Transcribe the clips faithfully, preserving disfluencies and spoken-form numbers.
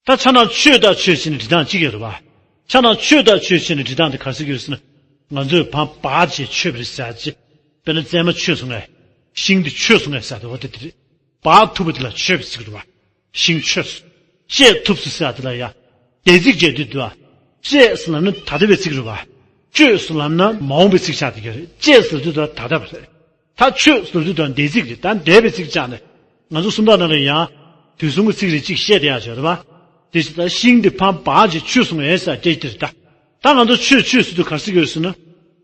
ད་ཆ་ནང་ཆོས་དང་ཆོས་བྱས་ནས་འབྲི་སྟངས་གཅིག་ཡོད་རེད་བ། ཆ་ནང་ཆོས་དང་ཆོས་བྱས་ནས་འབྲི་སྟངས་དེ་ག་རེ་ཟེར་གྱི་ཡོད་ཟེར་ན། ང་ཚོས་བག་བག་བྱས་ཆོད་པ་རེད་ཟེར་ཅིག་དཔེར་ན་བཙས་མ་ཆོད་སོང་ངས། ཤིང་དེ་ཆོད་སོང་ངས་ཟེར་དེ་འོ་དེ་དེ་རེད། བག་ཐུབ་པ་དེ་ལ་ཆོད་པ་ཟེར་གྱི་རེད་བ། ཤིང་ཆོད་སོང་། བཅད་ཐུབ་སོང་ཟེར་དེ་ལ་ཡ། འདས་ཚིག་བྱས་དུས་དུ་བ། བཅད་ཟེར་ལབ་ན་ད་ལྟ་བའི་ཚིག་རེད་བ། ཆོད་ཟེར་ལབ་ན་མ་འོངས་པའི་ཚིག་ཆགས་བསྡད་ཀྱི་རེད། བཅད་ཟེར་དུས་དུ་བ་ད་ལྟ་བ་རེད། ད་ཆོད་ཟེར་དུས་དང་འདས་ཚིག་རེད། ད་འདས་པའི་ཚིག་བཅག་ནས། ང་ཚོ་སུམ་རྟགས་ནང་ལ་ཡང་། དུས་གསུམ་གྱི་ཚིག་རེ་གཅིག་བཤད་བསྡད་ཡག་ཅིག་ཡོད་རེད་བ། དེ་བཞིན་ད་ཤིང་འདི་ཕར་འབག་ཅིག་ཆོད་སོང་ངས་ཟེར་སྐད་དེ་རེད་ད། ད་ང་ཚོ་ཆོད་ཆོད་ཟེར་དུས་ག་རེ་ཟེར་གྱི་ཡོད་ཟེར་ན།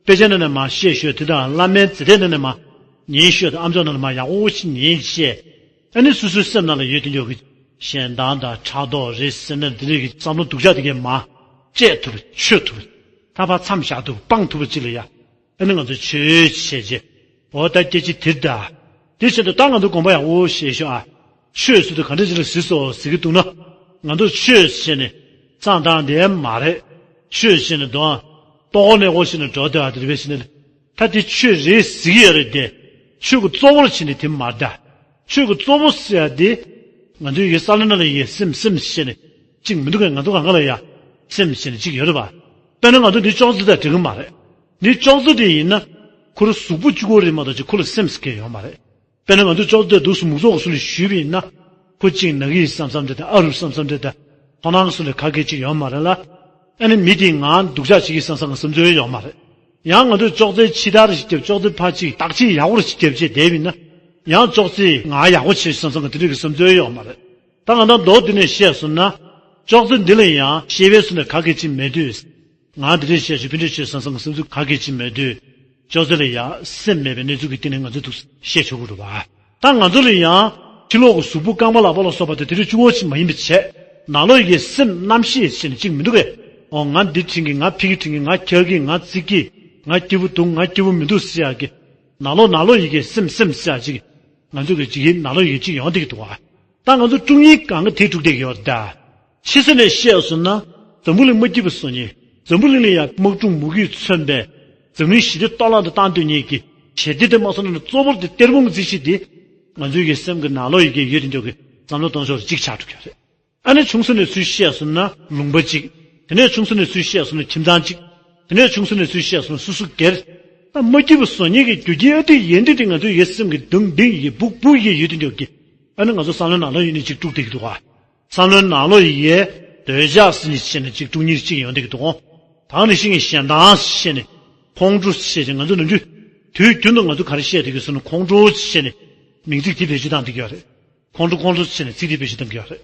དཔེ་ཆ་ནང་ནས་མར་བཤད་ཤོད་དེ་དང་བླ་མའི་ཚིག་དེབ་ནང་ནས་མར་ཉན་ཤོད་དང་ཨམ་ཅོག་ནང་ནས་མར་ཡག་པོ་ཞིག་ཉན་བྱས། ཨ་ནི་སོ་སོའི་སེམས་ནང་ལ་ཡོད་དེ་འདྲ་གི་ཞེ་སྡང་དང་ཕྲག་དོག་རེད་ཟེར་ན་འདི་འདྲ་གི་བསམ་བློ་སྡུག་ཅག་དེ་གས་མར་བཅད་ཐུབ་ཆོད་ཐུབ། ད་ཕར་མཚམས་བཞག་ཐུབ་སྤང་ཐུབ་པ་ཅིག་ལ་ཡ། ཨ་ནི་ང་ཚོ་ཆོས་བྱས་རྗེས། འོ་ད་སྐད་ཅིག་དེར་ད། དེ་བྱས་ཏེ་ད་ང་ཚོ་དགོངས་པ་ཡག་པོ་བཞེས་ཤོག་ཨ། ཆོས་ཟེར་དུས་ག་འདྲ་ཅིག་ལ་གཟིགས་སོ་ཟེར་གྱི་འདུག་ན། ང་ཚོ་ཆོས་བྱས་ནས་གཙང་དག་འདི་མ་རེད། ཆོས་བྱས་ནས་དོན་ལྟོགས་ནས་འོ་བྱས་ནས་འགྲོ་བསྡད་པ་དེ་རེད་པས་ཟེར་ནས། ད་དེ་ཆོས་རེད་ཟེར་གྱི་ཡོད་རེད་དེ། ཆོས་ཀྱི་གཙོ་བོར་བྱས་ནས་དེ་མ་རེད་ད། ཆོས་ཀྱི་གཙོ་བོ་ཟེར་ཡ་དེ། ང་ཚོའི་ཡི་གེ་ས་ལ་ན་ལ་ཡི་སེམས་སེམས་བྱས་ནས་གཅིག་མི་འདུག་གས། ང་ཚོ་གང་ག་ལ་ཡ་སེམས་བྱས་ནས་གཅིག་ཡོད་རེད་པ། དཔེར་ན་ང་ཚོ་འདི་ཅོག་ཙེ་དང་འགྲིག་གི་མ་རེད། འདི་ཅོག་ཙེ་དེ་ཡིན་ན། ཁོ་རང་གཟུགས་པོ་གཅིག་པོ་རེད་མ་གཏོགས་ཅིག་ཁོ་ལ་སེམས་སྐྱེ་ཡོད་མ་རེད། དཔེར་ན་ང་ཚོ་ཅོག་ཙེ་འདུག་སེ་མུ་ཙོག་གི་སུ་ལ་ཞུས་པ་ཡིན་ན། ཁོ་གཅིག་ནག་གི་བསམ་བསམ་འདྲ་དང་ཨ་རུ་བསམ་བསམ་འདྲ་དང་ཁོ་ནང་གི་སུ་ལ་ག་གེ་གཅིག་ཡོད་མ་རེད་ལ། ཨ་ནི་མི་དེ་ང་སྡུག་ཅག་བྱེད་ཀྱི་བསམ་བསམ་གྱི་བསམ་ཚུལ་ཡོད་མ་རེད། ཡང་ང་ཚོས་ཅོག་ཙེ་ཕྱི་དར་ཞིག་བརྒྱབ། ཅོག་ཙེ་ཕར་གཅིག་བརྟག་དཔྱད་ཡག་པོ་ཞིག་བརྒྱབ་བྱས་བསྡད་པ་ཡིན་ན། ཡང་ཅོག་ཙེ་ང་ཡག་པོ་བྱེད་བསམ་བསམ་གྱི་དེ་འདྲ་གི་བསམ་ཚུལ་ཡོད་མ་རེད། ད་ང་ད་མདོ་འདི་ནས་བཤད་སོང་ན། ཅོག་ཙེ་འདི་ལ་ཡང་ཤེས་པའི་སུ་ལ་ག་གེ་གཅིག་མེད་དུས། ང་འདི་འདྲས་བཤད་ཆོག་ཕི་འདྲས་ཆོག་བསམ་བསམ་གྱི་བསམ་ཚུལ་ག་གེ་གཅིག་མེད་དུས། ཅོག་ཙེ་ལ་ཡང་སེམས་མེད་པའི་གནས་ཚུལ་གྱི་སྟེང་ནས་ང་ཚོས་འདུག་བཤད་ཆོག་གི་རེད་པ། ད་ང་ཚོ་ལ་ཡང་ཕྱི་ལོགས་ཀྱི་གཟུགས་པོ་རྐང་པ་ལག་པ་ལ་སོགས་པ་དེ་དེ་འདྲས་གཅིག་པོ་ཅིག་མ་ཡིན་པ་བྱས། ནང་ལོགས་ཡི་གེ་སེམས་རྣམ་ཤེས་ཟེར་ནས་གཅིག་མི་འདུག་གས། འོ་ང་འདི་དྲན་གི། ང་ཕ་གི་དྲན་གི། ང་འཁྱག་གི། ང་ཚིག་གི། ང་སྐྱིད་པོ་འདུག་ང་སྐྱིད་པོ་མི་འདུག་ཟེར་ཡག་གི། ནང་ལོགས་ནང་ལོགས་ཡི་གེ་སེམས་སེམས་ཟེར་ཡག་ཅིག་ང་ཚོ་གི་ཡི་གེ་ནང་ལོགས་ཡི་གེ་གཅིག་ཡོང་བསྡད་ཀྱི་འདུག་ག། ད་ང་ཚོ་དཀྲུག་སྙིང་གང་ག་དེ་དཀྲུག་བསྡད་ཀྱི་ཡོད་རེད་ད། ཕྱི་ས་ནས་བཤད་སོང་ན། འཛམ་བུ་གླིང་མ་སྐྱིད་པ་བཟོ་མཁན། འཛམ་བུ་གླིང་ལ་ཡང་དམག་འཁྲུག་མུ་གེས་མཚོན་པའི། འཛམ་གླིང་ཞི་བདེ་གཏོར་བརླག་ཏུ་བཏང་འདོད་མཁན་གྱི་ཞི་བདེ་དེ་མ་སོང་ན་གཙོ་བོར་དེ་གཏེར་སྤུངས་རྩིས་གཞི་དེ། ང་ཚོའི་གི་སེམས་ཀྱི་ནང་ལོགས་ཡི་གེ་ཡོད་དེ་འདྲ་གི་བསམ་བློ་གཏོང་ཕྱོགས་གཅིག་ཆགས་འགྲོ་གི་རེད། ཨ་ནི་ཆུང་ས་ནས་ཚུར་བཤད་སོང་ན་ལུང་པ་གཅིག་དེ་ནས་ཆུང་ས་ནས་ཚུར་བཤད་སོང་ན་ཁྱིམ་ཚང་གཅིག་དེ་ནས་ཆུང་ས་ནས་ཚུར་བཤད་སོང་ན་སོ་སོ་སྒེར། ད་མ་སྐྱིད་པ་བཟོ་མཁན་གྱི་རྒྱུ་རྐྱེན་ཨ་དེ་ཡིན་དེ་དེ་ང་ཚོའི་ཡི་གེ་སེམས་ཀྱི་གདུང་གདིང་ཡི་གེ་སྦུག་སྦུག་ཡི་གེ་ཡོད་དེ་འདྲ་གི། ཨ་ནི་ང་ཚོ་བསམ་བློའི་ནང་ལོགས་ཡིན་ནས་གཅིག་དཀྲུག་བསྡད་ཀྱི་འདུག་ག། བསམ་བློའི་ནང་ལོགས་ཡི་གེ་འདོད་ཆགས་ཟེར་ནས་བཤད་ནས་གཅིག་དཀྲུག་མཁན་གཅིག་ཡོང་བསྡད་ཀྱི་འདུག་ག། ད་ནི་ཤིང་གི་ཞེ་སྡང་བཤད་ནས་ཁོང་ཁྲོ་བཤད་ཅིང་ང་ཚོ་ནམ་རྒྱུན་དུས་རྒྱུན་དུ་ང་ཚོ་ག་རེ་བཤད་བསྡད་ཀྱི་ཟེར་ན་ཁོང་ཁྲོ་བཤད་ནས་མིང་ཚིག་དེ་བེད་སྤྱོད་བཏང་བསྡད་ཀྱི་ཡོད་རེད། ཁོང་ཁྲོ་ཁོང་ཁྲོ་བཤད་ནས་ཚིག་དེ་བེད་སྤྱོད་བཏང་གི་ཡོད་རེད།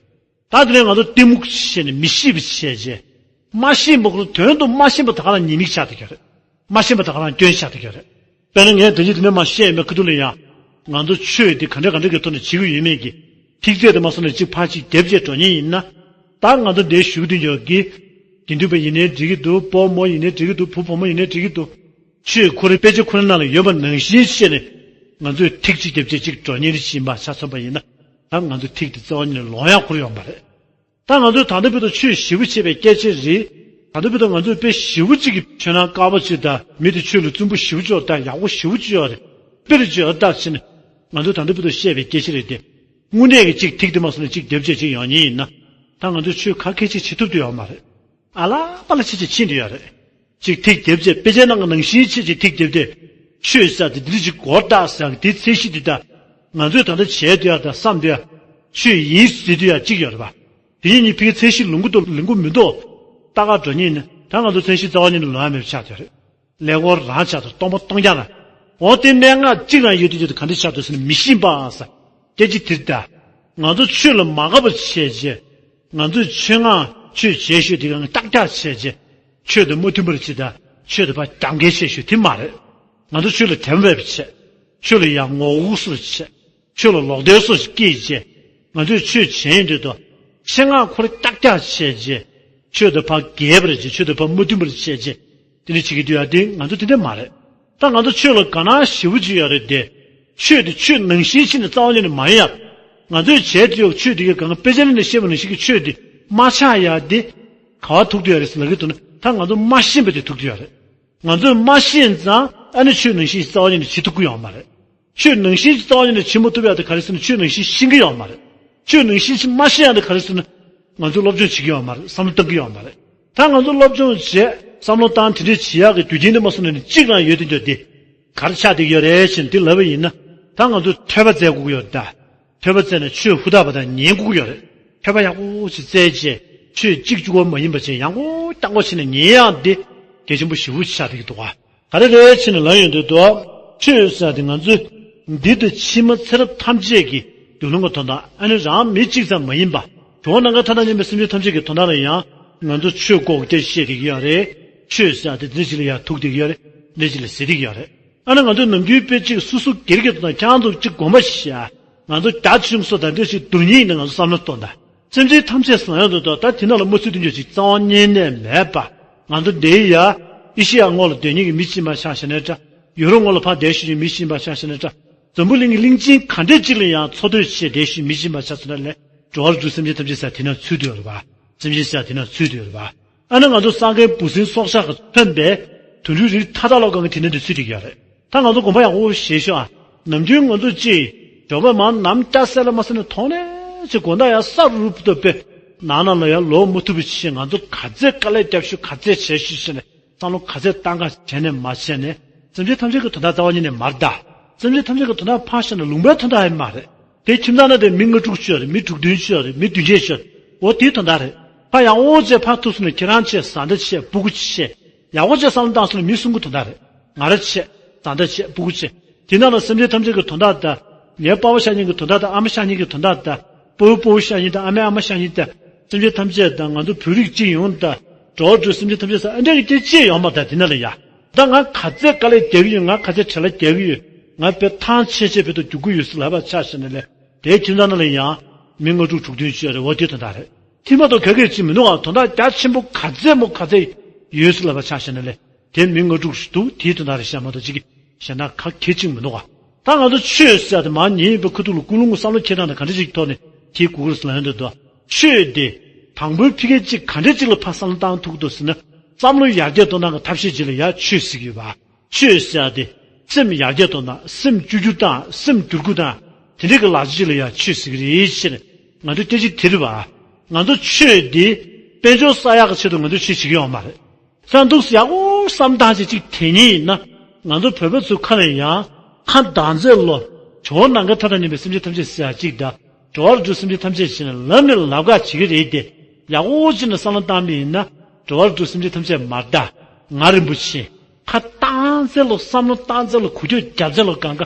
ད་དེ་ནས་ང་ཚོ་གཏི་མུག་བཤད་ནས་མི་ཤེས་པ་བཤད་བྱས། མ་ཤེས་པ་ཁོ་དོན་དུ་མ་ཤེས་པ་ད་ག་རང་ཉེས་དམིགས་ཆགས་བསྡད་ཀྱི་ཡོད་རེད། མ་ཤེས་པ་ད་ག་རང་སྐྱོན་ཆགས་བསྡད་ཀྱི་ཡོད་རེད། དཔེར་ན་ངས་དེ་རྗེས་དེ་ནས་མ་བཤད་ཡོད་མེད་ཁ་ཐུག་ལ་ཡང་། ང་ཚོ་ཆོས་འདི་ག་འདྲ་ག་འདྲ་གི་ཐོག་ནས་བྱེད་ཀྱི་ཡོད་མེད་ཀྱི། ཐིག་ཚད་དེ་མ་སོང་ནས་གཅིག་ཕར་གཅིག་རྒྱབ་བྱས་འགྲོ་མཁན་ཡིན་ན། ད་ང་ཚོ་འདིར་བཞུགས་དུས་ཡོད་ཀྱི། དགེ་འདུན་པ་ཡིན་ནའི་འགྲིག་གི་འདུག་སྤོ་བོ་མོ་ཡིན་ནའི་འགྲིག་གི་འདུག་བུ་བུ་མོ་ཡིན་ནའི་འགྲིག་གི་འདུག་ཆོས་ཁོ་རའི་དཔེ་ཆ་ཁོ་རའི་ནང་ལ་ཡོད་པ་ནང་བཞིན་བཤད་ནས། ང་ཚོས་ཐིག་གཅིག་རྒྱབ་བྱས་གཅིག་འགྲོ་མཁན་ཞིག་ཡིན་པ་ཆ་མཚོན་པ་ཡིན་ན། ད་ང་ཚོ་ཐིག་དེ་རྩ་བ་ཉིད་ནས་ལོང་ཡག་ཁུར་ཡོང་པ་རེད། ད་ང་ཚོས་ད་ལྟ་བར་དུ་ཆོས་ཞེ་པོ་བྱས་པའི་སྐད་ཆ་རེད། ད་ལྟ་བར་དུ་ང་ཚོས་དཔེ་ཞེ་པོ་གཅིག་གི་ཆོས་ནང་དཀར་པོ་གཅིག་དང་མི་དེ་ཆོས་ལ་བརྩོན་པོ་ཞེ་པོ་ཅིག་ཡོད་དང་ཡག་པོ་ཞེ་པོ་གཅིག་ཡོད་རེད། དཔེ་རེ་བརྗོད་ཡོད་ད་བྱས་ནས། ང་ཚོས་ད་ལྟ་བར་དུ་བཤད་པའི་སྐད་ཆ་རེད་དེ། དངོས་གནས་ཀྱི་གཅིག་ཐིག་དེ་མ་སོང་ནས་གཅིག་རྒྱབ་བྱས་གཅིག་ཡོང་མཁན་ཡིན་ན། ད་ང་ཚོས་ཆོས་ག་གེ་གཅིག་བྱེད་ཐུབ་ཀྱི་ཡོད་མ་རེད། ཨ་ལ་པ་ལ་ཆེ་ཆེ་ཕྱིན་བསྡད་ཡོད་རེད། གཅིག་ཐིག་རྒྱབ་བྱས་དཔེ་ཆའི་ནང་གི་ནང་བཞིན་ཆེ་ཆེ་ཐིག་རྒྱབ་སྟེ། ཆོས་ཟེར་དེ་འདི་འདྲ་ཅིག་གོ་བརྡ་ཟེར་གི་དེ་ཚད་གཞི་འདི་དང་། ང་ཚོས་ད་ལྟ་བྱས་བསྡད་ཡ་དང་བསམ་བསྡད་ཡ། ཆོས་ཡིན་ཟེར་བསྡད་ཡ་གཅིག་ཡོད་རེད་པ། དེ་ཉིད་གཉིས་ཕ་གི་ཚད་གཞི་ལོངས་ཀྱི་འདུག་ལོངས་ཀྱི་མི་འདུག་ལྟ་ག་འགྲོ་མཁན་ནི་ད་ང་ཚོ་ཚད་གཞི་རྩ་བ་ཉིད་ནས་ལོང་ཡ་མེད་པ་ཆགས་བསྡད་ཡོད་རེད། ཀླད་ཀོར་རང་ཆགས་འདུག་སྟོང་པ་སྟོང་རྐྱང་རེད། འོ་དེ་གནད་འགག་གཅིག་རང་ཡོད་དུས་ཡོད་དུས་ག་འདྲ་ཆགས་འདུག་ཟེར་ན་མི་ཤེས་པ་ཟེར། སྐད་ཆ་དེ་ལྟ། ང་ཚོ་ཆོས་ལ་མ་དགའ་བ་བྱས་རྗེས། ང་ཚོས་ཆོས་ངག་ཆོས་བྱེད་ཤོས་དེ་གང་ཀྱག་ཀྱག་བྱས་རྗེས། ཆོས་དང་མ་མཐུན་པར་བྱེད་དང་། ཆོས་དང་ཕར་རྒྱབ་འགལ་བྱེད་ཤོས་དེ་མ་རེད། ང་ཚོ་ཆོས་ལ་དྲན་པ་བྱས། ཆོས་ལ་ཡང་ངོ་རྒོལ་སོགས་བྱས། ཆོས་ལ་ལོག་འདྲེན་སོགས་ཤིག་སྐྱེས་རྗེས། ང་ཚོས་ཆོས་བྱེད་ཡོང་དུས་དུ། ཆོས་ངག་ཁོ་རང་ཀྱག་ཀྱག་བྱས་རྗེས། ཆོས་དང་ཕར་འགལ་བར་བྱེད། ཆོས་དང་ཕར་མ་མཐུན་པར་བྱས་རྗེས། དེ་འདྲ་བྱེད་ཀྱི་འདུག་ཡ་དེ་ང་ཚོ་དེ་འདྲ་མ་རེད། ད་ང་ཚོ་ཆོས་ལ་དགའ་སྣང་ཞེ་པོ་ཅིག་ཡོད་རེད་དེ། ཆོས་དེ་ཆོས་ནང་བཞིན་ཕྱིན་ནས་རྩ་བ་ཉིད་ནས་མ་ཡིན་ཡ། ང་ཚོས་བྱས་ཏེ་ཡོད་ཆོས་དེ་གའི་གང་དཔེ་ཆ་ནང་ནས་བཤད་པ་ནང་བཞིན་གྱི་ཆོས་དེ་མ་ཆགས་ཡ་དེ། ག་བ་ཐུག་འདུག་ཡ་རེད་ཟེར་ལབ་ཀྱི་འདུག་ན་ད་ང་ཚོ་མ་ཤེས་པ་དེ་ཐུག་འདུག་ཡ་རེད། ང་ཚོས་མ་ཤེས་ཙང་ཨ་ནི་ཆོས་ནང་བཞིན་རྩ་བ་ཉིད་ནས་བྱེད་ཐུབ་ཀྱི་ཡོད་མ་རེད། ཆོས་ནང་བཞིན་གྱི་རྩ་བ་ཉིད་ནས་བྱེད་མ་ཐུབ་ཡག་དེ་ག་རེ་ཟེར་ན་ཆོས་ནང་བཞིན་ཤེས་ཀྱི་ཡོད་མ་རེད། ཆོས་ནང་བཞིན་ཞིག་མ་ཤེས་ཡག་དེ་ག་རེ་ཟེར་ན། ང་ཚོས་སློབ་སྦྱོང་བྱེད་ཀྱི་ཡོད་མ་རེད། བསམ་བློ་གཏོང་གི་ཡོད་མ་རེད། ད་ང་ཚོ་སློབ་སྦྱོང་བྱས་བསམ་བློ་བཏང་དེ་འདྲས་བྱེད་ཡག་གི་རྒྱུ་རྐྱེན་དེ་མ་སོང་ནས་གཅིག་རང་ཡོད་དུས་འདི་ག་རེ་ཆགས་བསྡད་ཀྱི་ཡོད་རེད་ཅེས་འདི་ལབ་པ་ཡིན་ན། ད་ང་ཚོས་ཐོས་པ་བཙལ་དགོས་ཀྱི་ཡོད་རེད་ད། ཐོས་པ་བཙལ་ནས་ཆོས་ཧུར་ཐག་པ་དང་ཉན་དགོས་ཀྱི་ཡོད་རེད། ཐོས་པ་ཡག་པོ་ཞིག་བཙལ་བྱས་ཆོས་གཅིག་གཅིག་པོ་མ་ཡིན་པ་བྱས་ཡང་སྐོར་རྐྱང་པ་བྱས་ནས་ཉན་ཡག་འདི་གལ་ཆེན་པོ་ཞེ་པོ་ཆགས་བསྡད་ཀྱི་འདུག་ག་ག་རེ་རེད་ཕྱིན་ནས་ལབ་ཡོང་དུས་དོ། ཆོས་ཟེར་དེ་ང་ཚོས་འདི་དང་ཕྱི་མ་ཚེ་རབས་ཐམས་ཅད་ཀྱི་སྡུག་བསྔལ་གྱི་དོན་དག་ཨ་ནི་རང་མི་གཅིག་ཙམ་མ་ཡིན་པ། གྲོགས་ནང་ཁ་ཐ་ན་མཉམ་པའི་སེམས་ཅན་ཐམས་ཅད་ཀྱི་དོན་དག་ལ་ཡང་ང་ཚོ་ཆོས་ཀྱི་སྐོར་དེ་བཤད་བསྡད་ཀྱི་ཡོད་རེད། ཆོས་ཟེར་དེ་འདི་གཅིག་ལ་ཡང་ཐུག་བསྡད་ཀྱི་ཡོད་རེད། འདི་གཅིག་ལ་ཟེར་བསྡད་ཀྱི་ཡོད་རེད། ཨ་ནི་ང་ཚོ་ནམ་རྒྱུན་དཔེ་གཅིག་སོ་སོ་སྒེར་གྱི་དོན་དག་ཁྱེད་རང་ཚོ་གཅིག་དགོངས་པ་བཞེས། ང་ཚོ་རྒྱ་ཆེ་ཆུང་སོགས་དང་འདྲ་ཞིག་སྡུག་བསྔལ་ཡིན་ན་ང་ཚོ་བསམ་བློ་གཏོང་དང་། སེམས་ཅན་ཐམས་ཅད་བཟང་ཡོང་དུ་དོ་ད་དེ་ནང་ལ་མ་ཚུད་དུ་འཇོག་ཅིག་རྩ་བ་ཉིད་ནས་མེད་པ། ང་ཚོ་འདི་ཡ་ཨེ་ཤེ་ཡ་ངོས་ལ་སྡོད་མཁན་གྱི་མི་གཅིག་ཡིན་པ་ཆ་བཞག་ན་འདྲ། ཡུ་རོབ་ངོས་ལ་ཕར་བསྡད་བཞིན་པའི་མི་གཅིག་ཡིན་པ་ཆ་བཞག་ན་འདྲ། འཛམ་བུ་གླིང་གི་གླིང་ཆེན་ག་འདྲས་གཅིག་ལ་ཡང་འཚོ་སྡོད་བྱས་བསྡད་བཞིན་མི་གཅིག་ཡིན་པ་ཆ་བཞག་ན་ལས་འགྲོ་བ་རིགས་དྲུག་སེམས་ཅན་ཐམས་ཅད་ས་དེ་ནང་ཚུད་དུ་ཡོད་རེད་པ། སེམས་ཅན་ས་དེ་ནང་ཚུད་དུ་ཡོད་རེད་པ། ཨ་ནི་ང་ཚོ་སངས་རྒྱས་འབུ་སྲིན་སྲོག་ཆགས་ཀྱིས་མཚོན་པའི་དུད་འགྲོའི་རིགས་མཐའ་དག་ལོ་གང་གི་དེ་ནང་དུ་ཚུད་བསྡད་ཀྱི་ཡོད་རེད། ད་ང་ཚོ་དགོངས་པ་ཡག་པོ་བཞེས་ཤོག་ཨ། ནམ་རྒྱུན་ང་ཚོ་ཅིག་འབྱོར་པ་མང་ནམ་སྐྱ་སེ་ལ་མ་ཟེར་ནས་མཐོང་ནས་ཅིག་དགོང་དག་ཡང་ས་རུབ་ཏུ་དཔེ་ནང་ན་ལ་ཡང་ལོག་མ་ཐུབ་པའི་ཕྱིར་ང་ཚོ་ག་ཚད་དཀའ་ལས་བརྒྱབ་ཤོག་ག་ཚད་བྱས་ཤོག་ཟེར་ནས་བསམ་བློ་ག་ཚད་བཏང་ག་བྱས་ནས་མ་བྱས་ནས་སེམས་ཅན་ཐམས་ཅད་ཀྱི་དོན་དག་རྩ་བ་ཉིད་ནས་མ་རེད་ད། སེམས་ཅན་ཐམས་ཅད་ཀྱི་དོན་དག་ཕར་བཞག་ན་ལུང་པའི་དོན་དག་ཡང་མ་རེད། དེ་ཁྱིམ་ཚང་ན་དེ་མི་ལྔ་དྲུག་ཤོད་རེད། མི་དྲུག་བདུན་ཤོད་རེད། མི་བདུན་བརྒྱད་ཤོད་རེད། འོ་དེའི་དོན་དག་རེད། ཕར་ཡག་པོ་བྱས་ཕར་ཐུག་སོང་ན་ཁྱེད་རང་ཆེ་བཟའ་ཟླ་ཆེ་སྤུ་གུ་ཆེ། ཡག་པོ་བྱས་བསམ་བློ་བཏང་སོང་ན་མི་གསུམ་གྱི་དོན་དག་རེད། ང་རང་ཆེ། བཟའ་ཟླ་ཆེ་སྤུ་གུ་ཆེ། དེ་ནང་ལ་སེམས་ཅན་ཐམས་ཅད་ཀྱི་དོན་དག་དང་། ངའི་པ་ཕ་ཤ་ཉེ་གི་དོན་དག་དང་ཨ་མ་ཤ་ཉེ་གི་དོན་དག་དང་། སྤོ་བོ་སྤོ་བོ་ཤ་ཉེ་དང་ཨ་མའི་ཨ་མ་ཤ་ཉེ་དང་། སེམས་ཅན་ཐམས་ཅད་དང་ང་ཚོ་བོད་རིགས་སྤྱི་ཡོངས་དང་། འགྲོ་བ་སྤྱི་སེམས་ཅན་ཐམས་ཅད་ས་ཨ་འདྲ་གི་དེ་ཅི་ཡོང་མ་དང་དེ་ནང་ལ་ཡ། ད་ང་ག་ཚད་དཀའ་ལས་རྒྱག་གི་ཡོད། ང་ག་ཚད་བྲེལ་བ་རྒྱག་གི་ཡོད། ང་བོད་ཐང་ཆད་ཆད་བོད་དུ་རྒྱུག་གི་ཡོད་ཟེར་ལབ་པ་ཆ་བཞག་ན་ལས་དེའི་ཁྱིམ་ཚང་ནང་ལ་ཡང་མི་ལྔ་དྲུག་དྲུག་བདུན་ཤོད་རེད། འོ་དེ་དོན་དག་རེད། དེ་མ་གཏོགས་ག་གེ་ཅི་མི་འདུག་ཨ། དོན་དག་རྒྱ་ཆེན་པོ་ག་ཚད་མོ་ག་ཚད་ཡོད་ཟེར་ལབ་པ་ཆ་བཞག་ན་ལས། དེ་མི་ལྔ་དྲུག་ཞིག་འདུག་དེའི་དོན་དག་རེད་ཤག་མ་གཏོགས་གཅིག་གི་གཞན་དག་ག་གེ་གཅིག་མི་འདུག་ག་ད་ང་ཚོ་ཆོས་ཟེར་ཏེ་མ་ཉན་པའི་ཁ་ཐུག་ལ་ཀུན་སློང་གི་བསམ་བློ་འཁྱེར་སྟངས་དེ་ག་འདྲ་ཞིག་ཐོག་ནས་འཁྱེར་དགོས་ཀྱི་རེད་ལབ་ཡོང་དུས། ཆོས་དེ་དང་པོའི་ཕ་གི་གཅིག་ག་འདྲ་གཅིག་ལ་ཕར་བསམ་བློ་བཏང་ཐུབ་ཀྱི་འདུག་ཟེར་ན། བསམ་བློ་ཡར་རྒྱས་གཏོང་སྟངས་ཀྱི་ཐབས་ཤེས་ཅིག་ལ་ཡ་ཆོས་ཟེར་གྱི་ཡོད་པ། ཆོས་ཟེར་ཏེ་སེམས་ཡར་རྒྱས་གཏོང་སྟངས། སེམས་བཅོས་བསྒྱུར་སྟངས། སེམས་བསྒྱུར་བཀོད་སྟངས། དེ་འདྲ་གི་ལག་ཆ་ཅིག་ལ་ཡ་ཆོས་ཟེར་གྱི་རེད་ཟེར་ནས་ང་ཚོ་སྐད་ཆ་དེ་རེད་པ། ང་ཚོ་ཆོས་འདི་དཔལ་འབྱོར་བསགས་ཡག་གི་ཆེད་དུ་ང་ཚོ་ཆོས་བྱེད་ཀྱི་ཡོད་མ་རེད། ས་འདུག་ཡག་པོ་བསམ་སྟངས་ཅིག་ཅིག་དེ་ཉིད་ཡིན་ན། ང་ཚོ་བོད་པ་ཚོའི་ཁ་ནས་ཡང་ཁ་དང་ཚེ་ལོ་ཇོ་བོ་ནམ་མཁའི་མཐའ་དང་མཉམ་པའི་སེམས་ཅན་ཐམས་ཅད་ཟེར་ཡག་ཅིག་དང་། འགྲོ་བ་རིགས་དྲུག་སེམས་ཅན་ཐམས་ཅད་ཟེར་ནས་ལབ་ནས་ལབ་ག་བྱེད་ཀྱི་རེད་དེ། ཡག་པོ་ཅིག་ནས་བསམ་བློ་བཏང་པ་ཡིན་ན། འགྲོ་བ་རིགས་དྲུག་སེམས་ཅན་ཐམས་ཅད་མ་རེད་ད། ང་རིན་པོ་ཆེ། ཁ་བཏང་ཚེ་ལོ་བསམ་བློ་བཏང་ཚེ་ལོ་གོ་ཆོད་རྒྱབ་ཚེ་ལོ་གང་ག་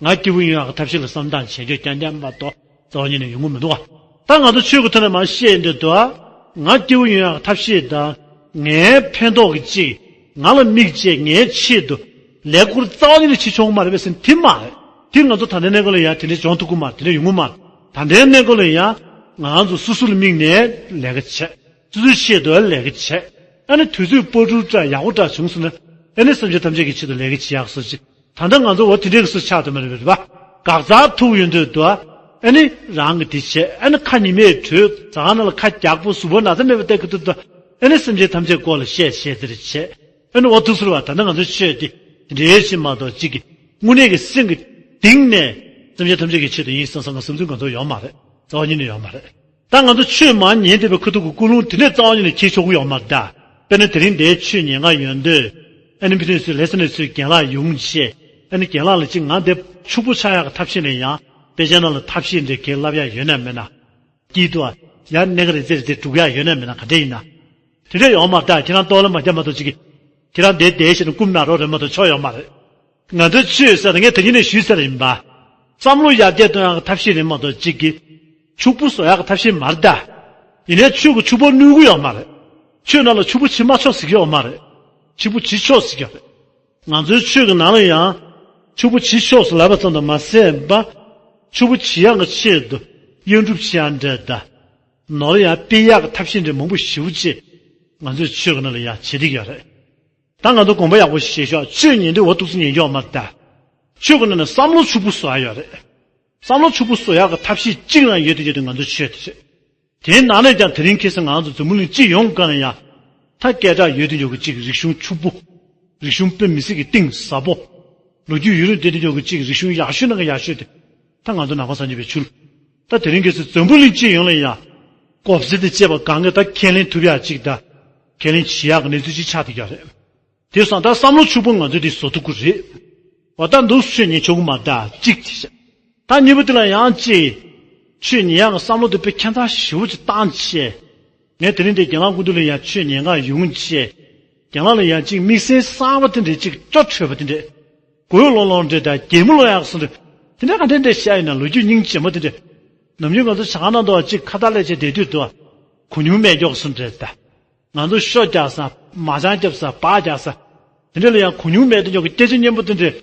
ང་སྐྱིད་པོ་ཡོང་ཡག་གི་ཐབས་ཤེས་ལ་བསམ་སྟངས་བྱེད་རྒྱུ་རྐྱང་རྐྱང་མ་གཏོགས། རྩ་བ་ཉིད་ནས་ཡོང་གི་མི་འདུག་ག་ད་ང་ཚོ་ཆོས་ཀྱི་ཐོག་ནས་མར་བཤད་འདོད་འདུག་ང་སྐྱིད་པོ་ཡོང་ཡག་ཐབས་ཤེས་དང་། ངའི་ཕན་ཐོགས་ཀྱི་ཅིག་ང་ལ་དམིགས་བྱས་ངའི་ཆེད་དུ་ལས་ཁུར་རྩ་བ་ཉིད་ནས་བྱེད་ཆོག་གི་མ་རེད་པས་ཟེར་ན་དེ་མ་རེད། དེ་ང་ཚོ་ད་ལྟའི་གནས་སྐབས་ལ་ཡང་དེ་འདྲའི་བྱུང་ཐུབ་ཀྱི་མ་རེད། དེ་འདྲ་ཡོང་གི་མ་རེད། ད་ལྟའི་གནས་སྐབས་ལ་ཡང་ང་ཚོ་སོ་སོ་ལ་དམིགས་ནས་ལས་ཀ་བྱེད། སོ་སོའི་ཆེད་དུ་ལས་ཀ་བྱེད། ཨ་ནི་དུས་ཚོད་སྤོ་བྲུ་འདྲ་ཡག་པོ་འདྲ་བྱུང་སོང་ན། ཨ་ནི་སེམས་ཅན་ཐམས་ཅད་ཀྱི་ཆེད་དུ་ལས་ཀ་བྱེད་ཡག་སོ་ཅིག་ད་ལྟ་ང་ཚོ་འོ་དེ་འདྲའི་སུ་ཆགས་ཐུབ་མ་རེད་པ། འགག་རྩར་ཐུག་ཡོང་དུས་དུ། ཨ་ནི་རང་གི་དེ་བྱས། ཨ་ནི་ཁ་ཉི་མས་བྲོས། ཟ་ཁང་ནང་ལ་ཁ་རྒྱག་པོ་གཟུགས་པོ་ན་ཚ་མེད་པ་བལྟས་ཀྱི་འདུག་དུ། ཨ་ནི་སེམས་ཅན་ཐམས་ཅད་སྐོར་ལ་བཤད་བཤད་ཟེར་བྱས། ཨ་ནི་འོ་ཐུག་ཟེར་བ། ད་ལྟ་ང་ཚོ་ཆོས་དེ་འདྲེས་ཤིག་མ་གཏོགས་གཅིག་གི་དངོས་གནས་ཀྱི་སེམས་ཀྱི་གཏིང་ནས་སེམས་ཅན་ཐམས་ཅད་ཀྱི་ཆེད་དུ་ཡིན་བསམ་བསམ་གྱི་བསམ་ཚུལ་ང་ཚོ་ཡོད་མ་རེད། རྩ་བ་ཉིད་ནས་ཡོད་མ་རེད། ད་ང་ཚོ་ཆོས་མར་ཉན་བསྡད་པའི་ཁ་ཐུག་གི་ཀུན་སློང་དེ་འདྲས་རྩ་བ་ཉིད་ནས་འཁྱེར་ཆོག་གི་ཡོད་མ་རེད་ད། དཔེར་ན་དེ་རིང་འདིར་ཆོས་ཉན་ག་ཡོང་དུས། ཨ་ནི་ཕ་ཕྱུགས་ཚོས་ལྷ་ས་ནས་ཚུར་རྒན་ལགས་ཡོང་བྱས། ཨ་ནི་རྒན་ལགས་ལ་ཅིག་ང་འདིར་ཕྱུག་པོ་ཆགས་ཡག་གི་ཐབས་ཤེས་ལ་ཡང་དཔེ་ཆ་ནང་ལ་ཐབས་ཤེས་འདྲ་གང་ལབ་ཡག་ཡོད་ན་མེད་ན། སྐྱིད་སྡུག་ཡར་གནས་ཀ་རེ་ཙེ་རེ་ཙེ་སྒྲུག་ཡག་ཡོད་ན་མེད་ན་ག་འདྲ་ཡིན་ན། དེ་འདྲ་ཡོད་མ་རེད་ད། ཁྱེད་རང་ལྟོ་ལ་མ་རྒྱབ་མ་གཏོགས་ཅིག་གིས། ཁྱེད་རང་འདིར་བསྡད་བྱས་ནས་སྐུ་མནའ་རོགས་རེད་མ་གཏོགས་ཆོ་ཡོད་མ་རེད། ང་ཚོའི་ཆོས་ཟེར་ན་ངས་དེ་ཉིད་ནས་ཞུས་ཚར་ཡིན་པ། བསམ་བློ་ཡར་རྒྱས་གཏོང་ཡག་གི་ཐབས་ཤེས་རེད་མ་གཏོགས་གཅིག་གིས་ཕྱུག་པོ་བཟོ་ཡག་གི་ཐབས་ཤེས་མ་རེད་ད། ཡིན་ནའི་ཆོས་ཀྱིས་ཕྱུག་པོ་གནོད་ཀྱི་ཡོད་མ་རེད། ཆོས་ནང་ལ་ཕྱུག་པོ་བྱེད་མ་ཆོག་ཟེར་གྱི་ཡོད་མ་རེད། ཕྱུག་པོ་བྱེད་ཆོག་ཟེར་གྱི་ཡོད་རེད། ང་ཚོའི་ཆོས་ཀྱི་ནང་ལ་ཡང་ཕྱུག་པོ་བྱེད་ཆོག་ཟེར་ལབ་པ་ཙམ་དུ་མ་ཟད་པ། ཕྱུག་པོ་བྱེད་ཡག་གི་ཆེད་དུ་གཡོ་སྒྲུབ་བྱེད་ཡག་འདྲ་ད། ནོར་ཡང་སྤེལ་ཡག་གི་ཐབས་ཤེས་འདྲ་མང་པོ་ཞེ་པོ་ཅིག་ང་ཚོའི་ཆོས་ཀྱི་ནང་ལ་ཡང་བྱེད་བསྡད་ཀྱི་ཡོད་རེད། ད་ང་ཚོ་དགོངས་པ་ཡག་པོ་བཞེས་ཤོག་ཆོས་ཉན་དུས་འོ་ཐུགས་སུ་ཉན་རྒྱུ་ཡོད་མ་རེད་ད། ཆོས་ཀྱི་ནང་ནས་བསམ་བློ་ཕྱུག་པོ་བཟོ་ཡ་ཡོད་རེད། བསམ་བློ་ཕྱུག་པོ་བཟོ་ཡག་གི་ཐབས་ཤེས་གཅིག་རང་ཡོད་དུས་ཡོད་དུས་ང་ཚོ་ཆོས་དེ་རེད། དེའི་ནང་ནས་ཀྱང་དེ་རིང་ཁ་སང་ང་ཚོ་འཛམ་བུ་གླིང་སྤྱི་ཡོངས་སྒང་ལ་ཡང་། ད་སྐད་གྲགས་ཡོད་དུས་ཡོད་ཀྱི་གཅིག་རིག་གཞུང་ཕྱུག་པོ། རིག་གཞུང་དཔེ་མི་སྲིད་ཀྱི་གཏིང་ཟབ་པོ། ལོ་རྒྱུས་ཡུན་རིང་བསྡད་དུས་ཡོད་ཀྱི་གཅིག་རིག་གཞུང་ཡག་ཤོས་ནང་གི་ཡག་ཤོས་དེ། ད་ང་ཚོ་ནང་པ་སངས་རྒྱས་པའི་ཆོས་ལུགས། ད་དེ་རིང་ཁ་སང་འཛམ་བུ་གླིང་སྤྱི་ཡོངས་ལ་ཡང་། གོ་ཟེར་དེ་བཅས་པ་གང་གི་ད་ཁས་ལེན་ཐུབ་ཡག་ཅིག་ད་ཁས་ལེན་བྱེད་ཡག་གི་གནས་ཚུལ་ཅིག་ཆགས་བསྡད་ཡོད་རེད། དེ་སོང་ད་བསམ་བློ་ཕྱུག་པོ་ང་ཚོས་དེ་བཟོ་ཐུབ་ཀྱི་རེད། འོ་ད་འདུག་ཆོས་ཉན་ཆོག་གི་མ་ད་གཅིག་བྱས། ད་གཉིས་པ་དེ་ལ་ཡང་ཅིག་ཆོས་ཉན་ཡག་གི་བསམ་བློ་དེ་དཔེ་ཁྱད་མཚར་ཞེ་པོ་ཅིག་བཏང་བྱས། ངས་དེ་རིང་འདི་རྒན་ལགས་སྐུ་མདུན་ལ་ཡང་ཆོས་ཉན་ག་ཡོང་བྱས། རྒན་ལགས་ལ་ཡང་ཅིག་དམིགས་བསལ་གསར་པ་དེ་འདྲས་ཅིག་སྐྱོ་བྲོད་པ་དེ་འདྲས། གོས་ལོང་ལོང་འདྲས་དང་གད་མོ་ལོག་ཡག་སོང་འདྲས། དེ་འདྲས་ག་འདྲས་འདྲས་བཤད་ཡིན་ན་ལོ་རྒྱུས་སྙིང་རྗེ་མོ་དེ་འདྲས། ནམ་རྒྱུན་ང་ཚོ་བྱ་དགའ་གནང་དུ་ཅིག་ཁ་བརྡ་ལས་བྱས་བསྡད་དུས་དུ། གོ་མྱོང་མེད་མགྱོགས་སོང་འདྲས་ད། ང་ཚོ་ཤོ་རྒྱག་ས། མ་ཅང་རྒྱབ་ས། སྦག་རྒྱག་ས། དེ་འདྲ་ལ་ཡང་གོ་མྱོང་མེད་དུ་ཉོག་གི་སྐད་ཆ་སྙན་པོ་དེ་འདྲས།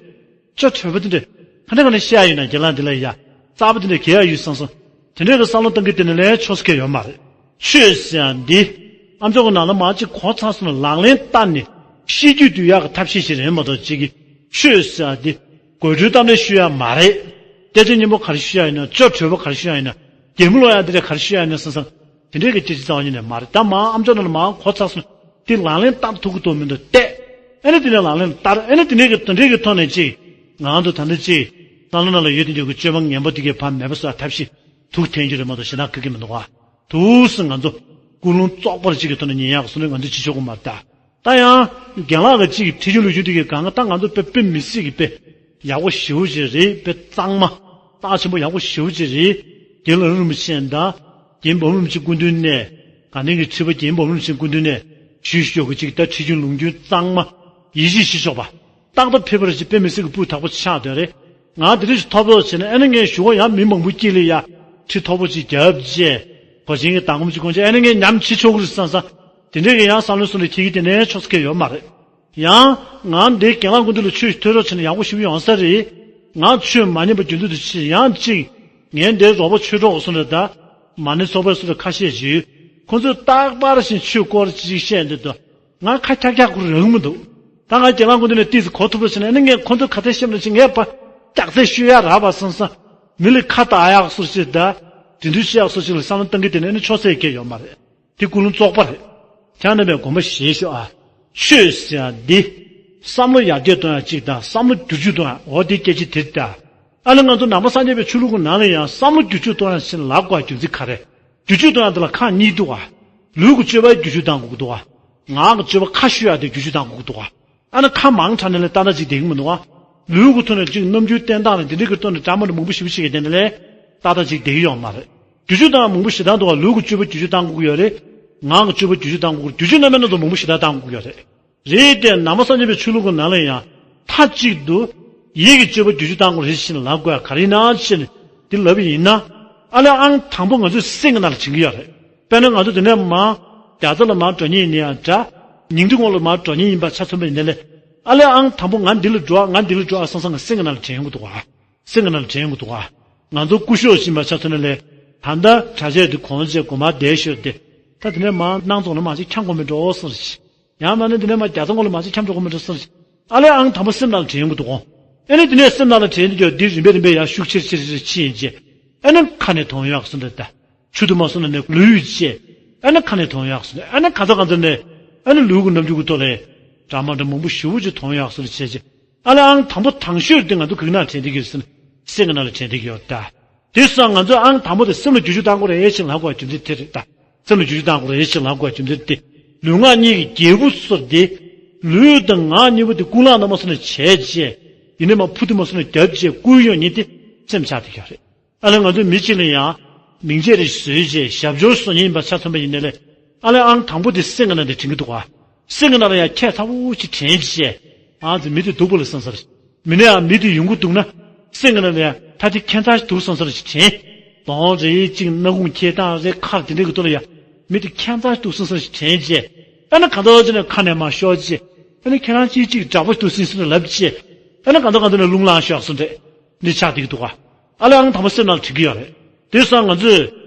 སྐྱོ་བྲོད་པོ་དེ་འདྲས། ག་འདྲ་ག་འདྲ་བཤད་ཡིན་ན་རྒན་ལགས་འདི་ལ་ཡ། རྩ་བ་དེ་འདྲས་གལ་ཡ་ཡོད་བསམ་སོང་། དེ་འདྲས་ཀྱི་བསམ་བློ་གཏང་གི་དེ་ནི་ལས་ཆོག་ས་གལ་ཡོད་མ་རེད། ཆོས་ཟེར་ཡ་འདི། ཨ་མཆོག་གི་ནང་ལ་མ་ཅིག་གོ་ཚར་སོང་ན་ལག་ལེན་བསྟར་ནས་ཤེས་རྒྱུད་སྡུད་ཡག་གི་ཐབས་ཤེས་ཤིག་རེད་མ་གཏོགས་ཅིག་གི། ཆོས་ཟེར་ཡ་འདི། དགོད་བྲོའི་གཏམ་རེ་ཤོད་ཡ་མ་རེད། སྐད་ཆ་སྙན་པོ་ག་རེ་ཤོད་ཡ་ཡིན་ན། སྐྱོ་བྲོད་པོ་ག་རེ་ཤོད་ཡ་ཡིན་ན། གད་མོ་ལོག་ཡ་འདི་འདྲས་ག་རེ་ཤོད་ཡ་ཡིན་ན་བསམ་བསམ། དེ་འདྲས་ཀྱི་སྐད་ཆ་རྩ་བ་ཉིད་ནས་མ་རེད། ད་མ་ཨ་མཆོག་ནང་ལ་མ་གོ་ཚར་སོང་། དེ་ལག་ལེན་བསྟར་ཐུབ་ཀྱི་འདུག་མི་འདུག་བལྟས། ཨ་ནི་དེ་ནས་ལག་ལེན་བསྟར། ཨ་ནི་དེ་འདྲས་ཀྱི་དེ་འདྲས་ཀྱི་ཐོག་ནས་ཅིག་ང་ཚོ་ད་ལྟ་ཅིག་བསམ་བློ་ནང་ལ་ཡོད་དེ་འཇོག་གི་སྤྱོད་པ་ངན་པ་དེ་གའི་བར་མེད་པ་བཟོ་ཡ་ཐབས་ཤེས་ཐུགས་འཐེན་རྒྱུ་རེད་མ་གཏོགས་ཞེ་དྲག་དགོས་ཀྱི་མི་འདུག་ག། དུས་སུ་ང་ཚོ་ཀུན་སློང་བཙོག་པར་ཅིག་གི་ཐོག་ནས་ཉན་ཡག་སོང་ནས་ང་ཚོ་བྱེད་ཆོག་གི་མ་རེད་ད། ད་ཡང་རྒན་ལགས་ཀྱི་ཅིག་ཁྲིད་རྒྱུན་ལུགས་རྒྱུན་དེ་གའི་སྒང་ག་ད་ང་ཚོ་དཔེ་དཔེ་མི་སྲིད་ཀྱི་དཔེ་ཡག་པོ་ཞེ་པོ་ཅིག་རེད། དཔེ་གཙང་མ། རྟགས་ཆེན་པོ་ཡག་པོ་ཞེ་པོ་ཅིག་རེད། རྒན་ལགས་རིན་པོ་ཆེ་དང་། རྒན་འབུམ་རིན་པོ་ཆེ་སྐུ་མདུན་ནས། དགའ་ལྡན་གྱི་ཁྲི་པ་རྒན་འབུམ་རིན་པོ་ཆེ་སྐུ་མདུན་ནས་ཞུས་ཞུས་ཀྱི་ཅིག་ད་ཁྲིད་རྒྱུན་ལུགས་རྒྱུན་གཙང་མ། ཡིད་ཆེས་བྱེད་ཆོག་པ། རྟག་ཏུ་ཕེབས་པར་ཅིག་དཔེ་མི་སྲིད་ཀྱི་སྤུས་དག་པོ་ཆགས་དོན་རེད། ང་དེ་འདྲ་ཞིག་ཐོབ་རོགས་བྱས་ན་ཨ་ནི་ངས་ཞུ་བ་ཡང་མི་མང་པོ་དཀྱིལ་ལ་ཡ། ཁྲི་མཐོ་པོ་ཅིག་བརྒྱབ་རྗེས། གོ་ཆེན་གྱི་མདང་དགོང་ཅིག་དགོང་ཅིག་ཨ་ནི་ངས་ཉམས་བྱེད་ཆོག་གི་རེད་བསམ་བསམ། དེ་འདྲས་ཀྱི་ཡང་བསམ་བློའི་སོང་ལ་ཁྱེད་ཀྱི་དེ་ནས་ཆོག་ས་གལ་ཡོད་མ་རེད། ཡང་། ང་འདིར་རྒན་ལགས་སྐུ་མདུན་ལ་ཆོས་ཐོས་རོགས་བྱས་ན་ཡག་པོ་ཞིག་ཡོང་ས་རེད། ང་ཆོས་མ་ཉན་པ་རྒྱུ་མཚན་དུ་ཕྱིར་ཡང་གཅིག་ངས་འདིར་རོགས་པ་ཆོས་གྲོགས་སུ་འདྲ་ད། མ་ཎི་ཚོགས་པའི་སུ་འདྲ་ཁ་ཤས་ཤིག་ཁོ་ཚོས་རྟག་པར་བཞིན་ཆོས་སྐོར་ཅིག་བཤད་འདི་འདུག་ང་ཁ་ཁྱག་ཁྱག་ཁུར་རང་མི་འདུག་ད་ང་རྒན་ལགས་སྐུ་མདུན་ལ་ཏིས་གོ་ཐུབ་པ་བྱས་ན་ཨ་ནི་ངས་ཁོ་ཚོ་ག་ཚད་བཤད་མ་ཤེས་ངས་པ་རྒྱག་ཚད་ཤོད་ཡ་རག་པ་སང་སང་། མི་ལ་ཁ་བཏགས་ཡག་སུ་ཞིག་ད། དེ་འདུ་ཤེས་ཡག་སུ་ཞིག་ལ་བསམ་བློ་གཏང་གི་དེ་ནས་ཨ་ནི་ཆོག་ས་ཡི་གེ་ཡོད་མ་རེད། དེ་ཀུན་སློང་བཙོག་པ་རེད། ཁྱེད་རྣམ་པས་དགོངས་པ་བཞེས་ཤོག་ཨ། ཆོས་ཟེར་ཡ་འདི། བསམ་བློ་ཡར་རྒྱས་གཏོང་ཡ་གཅིག་དང་བསམ་བློ་བསྒྱུར་བཅོས་གཏོང་ཡ་འོ་དེ་སྐད་ཆ་དེ་རེད་ད། ཨ་ལས་ང་ཚོ་ནང་པ་སངས་རྒྱས་པའི་ཆོས་ལུགས་ཀྱི་ནང་ལ་ཡང་བསམ་བློ་བསྒྱུར་བཅོས་གཏོང་ཡ་ཞིག་ལབ་དགོས་རྒྱུ་མཚན་ག་རེ། བསྒྱུར་བཅོས་གཏོང་ཡ་འདི་ལ་ཁག་གཉིས་འདུག་ག་ལུས་ཀྱི་སྤྱོད་པ་བསྒྱུར་བཅོས་གཏང་དགོས་ཀྱི་འདུག་ག་ངག་གི་སྤྱོད་པ་ཁ་ཤོད་ཡ་དེ་བསྒྱུར་བཅོས་གཏང་དགོས་ཀྱི་འདུག་ག་ཨ་ནི་ཁ་མང་དྲགས་ནས་ལས་ཏག་ཏག་ཅིག་བསྡད་ཀྱི་མི་འདུག་ག་ལུས་ཀྱི་ཐོག་ནས་ཅིག་རྣམ་འགྱུར་བསྟན་སྟངས་ལ་འདི་འདྲ་གི་ཐོག་ནས་འདྲ་མ་འདྲ་མང་པོ་ཞེ་པོ་ཞིག་གིས་བསྡད་ནས་ལས་ཏག་ཏག་ཅིག་བསྡད་ཀྱི་ཡོད་མ་རེད། བསྒྱུར་བཅོས་གཏང་མང་པོ་ཞེ་དྲག་འདུག་ག་ལུས་ཀྱི་སྤྱོད་པ་བསྒྱུར་བཅོས་གཏང་དགོས་ཀྱི་ཡོད་རེད། ངག་གི་སྤྱོད་པ་བསྒྱུར་བཅོས་གཏང་དགོས་ཀྱི་རེད། བསྒྱུར་བཅོས་རྣམ་པ་སྣ་ཚོགས་མང་པོ་ཞེ་དྲག་གཏང་དགོས་ཀྱི་ཡོད་རེད། རེད་དེ་ནང་པ་སངས་རྒྱས་པའི་ཆོས་ལུགས་ཀྱི་ནང་ལ་ཡང་མཐའ་གཅིག་ཏུ་ཡིད་ཀྱི་སྤྱོད་པ་བསྒྱུར་བཅོས་གཏང་དགོས་རེད་ཅེས་ལབ་དགོས་ཡ་ག་རེ་ཡིན་ན་ཅེས་ནས་འདི་ལབ་པ་ཡིན་ན། ཨ་ལས་ཨང་དང་པོ་ང་ཚོས་སེམས་ཀྱི་ནང་ལ་དྲན་གྱི་ཡོད་རེད། དཔེར་ན་ང་ཚོ་དེ་ནས་མར་རྒྱ་མཚོ་ལ་མར་འགྲོ་མཁན་ཡིན་ན་ཡང་འདྲ། ཉིང་ཁྲི་ངོགས་ལ་མར་འགྲོ་མཁན་ཡིན་པ་ཆ་མཚོན་པ་ཡིན་ན་ལས། ཨ་ལས་ཨང་དང་པོ་ང་འདི་ལ་འགྲོ་ཨ་ང་འདི་ལ་འགྲོ་ཨ་བསམ་བསམ་ང་སེམས་ཀྱི་ནང་ལ་དྲན་ཡོང་གི་འདུག་ག་སེམས་ཀྱི་ནང་ལ་དྲན་ཡོང་གི་འདུག་ག་ང་ཚོ་སྐུ་ཞབས་ཕྱིན་པ་ཆ་མཚོན་ན་ལས། ད་ལྟ་གྲྭ་ཆས་འདི་གོན་བྱས་སྒོ་མར་བསྡད་ཤོར་ཏེ། ད་དེ་ནས་མར་སྣང་ཚོགས་ལ་མར་ཅིག་འཁྱམ་དགོས་མི་འགྲོ་བསམ་ཞིག་ཡང་མིན་ན་དེ་ནས་མར་རྒྱ་མཚོ་ངོགས་ལ་མར་ཅིག་འཁྱམ་འགྲོ་དགོས་མི་འགྲོ་བསམ་ཞིག་ཨ་ལས་ཨང་དང་པོ་སེམས་ནང་ལ་དྲན་ཡོང་གི་འདུག་གོ་ཨ་ནི་དེ་ནས་སེམས་ནང་ལ་དྲན་དུས་ཀྱང་འདི་རིམ་པས་རིམ་པས་ཡར་ཤུགས་ཆེར་ཆེར་ཆེར་ཕྱིན་ཡིན་ཅེས། ཨ་ནི་ཁ་ནས་དོན་ཡོད་སོང་འདྲ་ད། ཆུ་དུ་མ་སོང་ན་ནས་ལུས་ཡོད་ཅེས། ཨ་ནི་ཁ་ནས་དོན་ཡོད་སོང་འདྲ་ཨ་ནི་ག་ཚོད་ག་ཚོད་ནས། ཨ་ནི་ལུས་ཀྱི་རྣམ་འགྱུར་གྱི་ཐོག་ལས། འདྲ་མ་འདྲ་མང་པོ་ཞེ་པོ་ཅིག་དོན་ཡོད་སོང་འདྲ་བྱས་ཅེས། ཨ་ལས་ཨང་དང་པོ་དང་ཤོས་དེ་ང་ཚོ་གི་ནང་དྲན་དེ་གི་སེམས། སེམས་ཀྱི་ནང་ལ་དྲན་དེ་གི་ཡོད་ད། དེ་སོང་ང་ཚོས་ཨང་དང་པོ་དེ་སེམས་ལ་བསྒྱུར་བཅོས་གཏང་དགོས་རེད་ཅེས་ལབ་དགོས་རྒྱུ་མཚན་དེ་རེད་ད། སེམས་ལ་བསྒྱུར་བཅོས་གཏང་དགོས་རེད་ཅེས་ལབ་དགོས་རྒྱུ་མཚན་དེ། ལུས་ངག་གཉིས་ཀྱི་རྒྱལ་པོ་སོགས་དེ། ལུས་དང་ངག་གཉིས་པོ་དེ་ཀུན་ལེགས་རྣམ་པ་སོགས་ནས་བྱས་རྗེས། ཡིན་ནའི་མར་ཕུ་དུ་མ་སོགས་ནས་བརྒྱབ་རྗེས་བསྐུལ་ཡོང་མཁན་དེ་སེམས་ཆགས་བསྡད་ཀྱི་ཡོད་རེད། ཨ་ལས་ང་ཚོ་མི་གཅིག་ལ་ཡང་མིང་ཆད་རེ་བཟོས་རྗེས་ཞབས་སྐྱོར་བཟོ་མཁན་ཡིན་པ་ཆ་མཚོན་པ་ཡིན་ནའི་ལས། ཨ་ལས་ཨང་དང་པོ་དེ་སེམས་ཀྱི་ནང་དེ་དྲན་གྱི་འདུག་ག་སེམས་ཀྱི་ནང་ལ་ཡང་ཁྱད་མཐའ་པོ་ཅིག་དྲན་རྗེས། ཨ་ཙི་མི་དེ་སྡུག་པོ་ལ་སེམས་ས་རེད། མི་ནས་ཡང་མི་དེ་ཡོང་གི་འདུག་ན། སེམས་ཀྱི་ནང་ལ་ཡང་ད་དེ་ཁྱད་མཚར་ཞིག་འདུག་བསམ་ས་རེ་ཞིག་དྲན། གདོང་རེད་ཅིག་སྣ་ཁུང་ཁྱེར་སྟངས་རེད་ཁ་དེ་འདྲ་གི་ཐོག་ལ་ཡང་། མི་དེ་ཁྱད་མཚར་ཞིག་འདུག་བསམ་ས་རེ་ཞིག་དྲན་རྗེས། ཨ་ནི་གང་ལྟར་ཅིག་ནས་ཁ་ནས་མར་ཤོར་རྗེས། ཨ་ནི་ཁྱེད་རང་ཅིག་ཅིག་དྲག་པོ་འདུག་སེམས་སུ་ལབ་རྗེས། ཨ་ནི་གང་ལྟར་གང་ལྟར་ནས་རླུང་ལངས་ཤོར་སོང་འདྲ། འདི་ཆགས་བསྡད་ཀྱི་འདུག་ག་ཨ་ལས་ཨང་དང་པོ་སེམས་ནང་དྲན་གྱི་ཡོད་རེད། དེ་སོང་ང་ཚོས་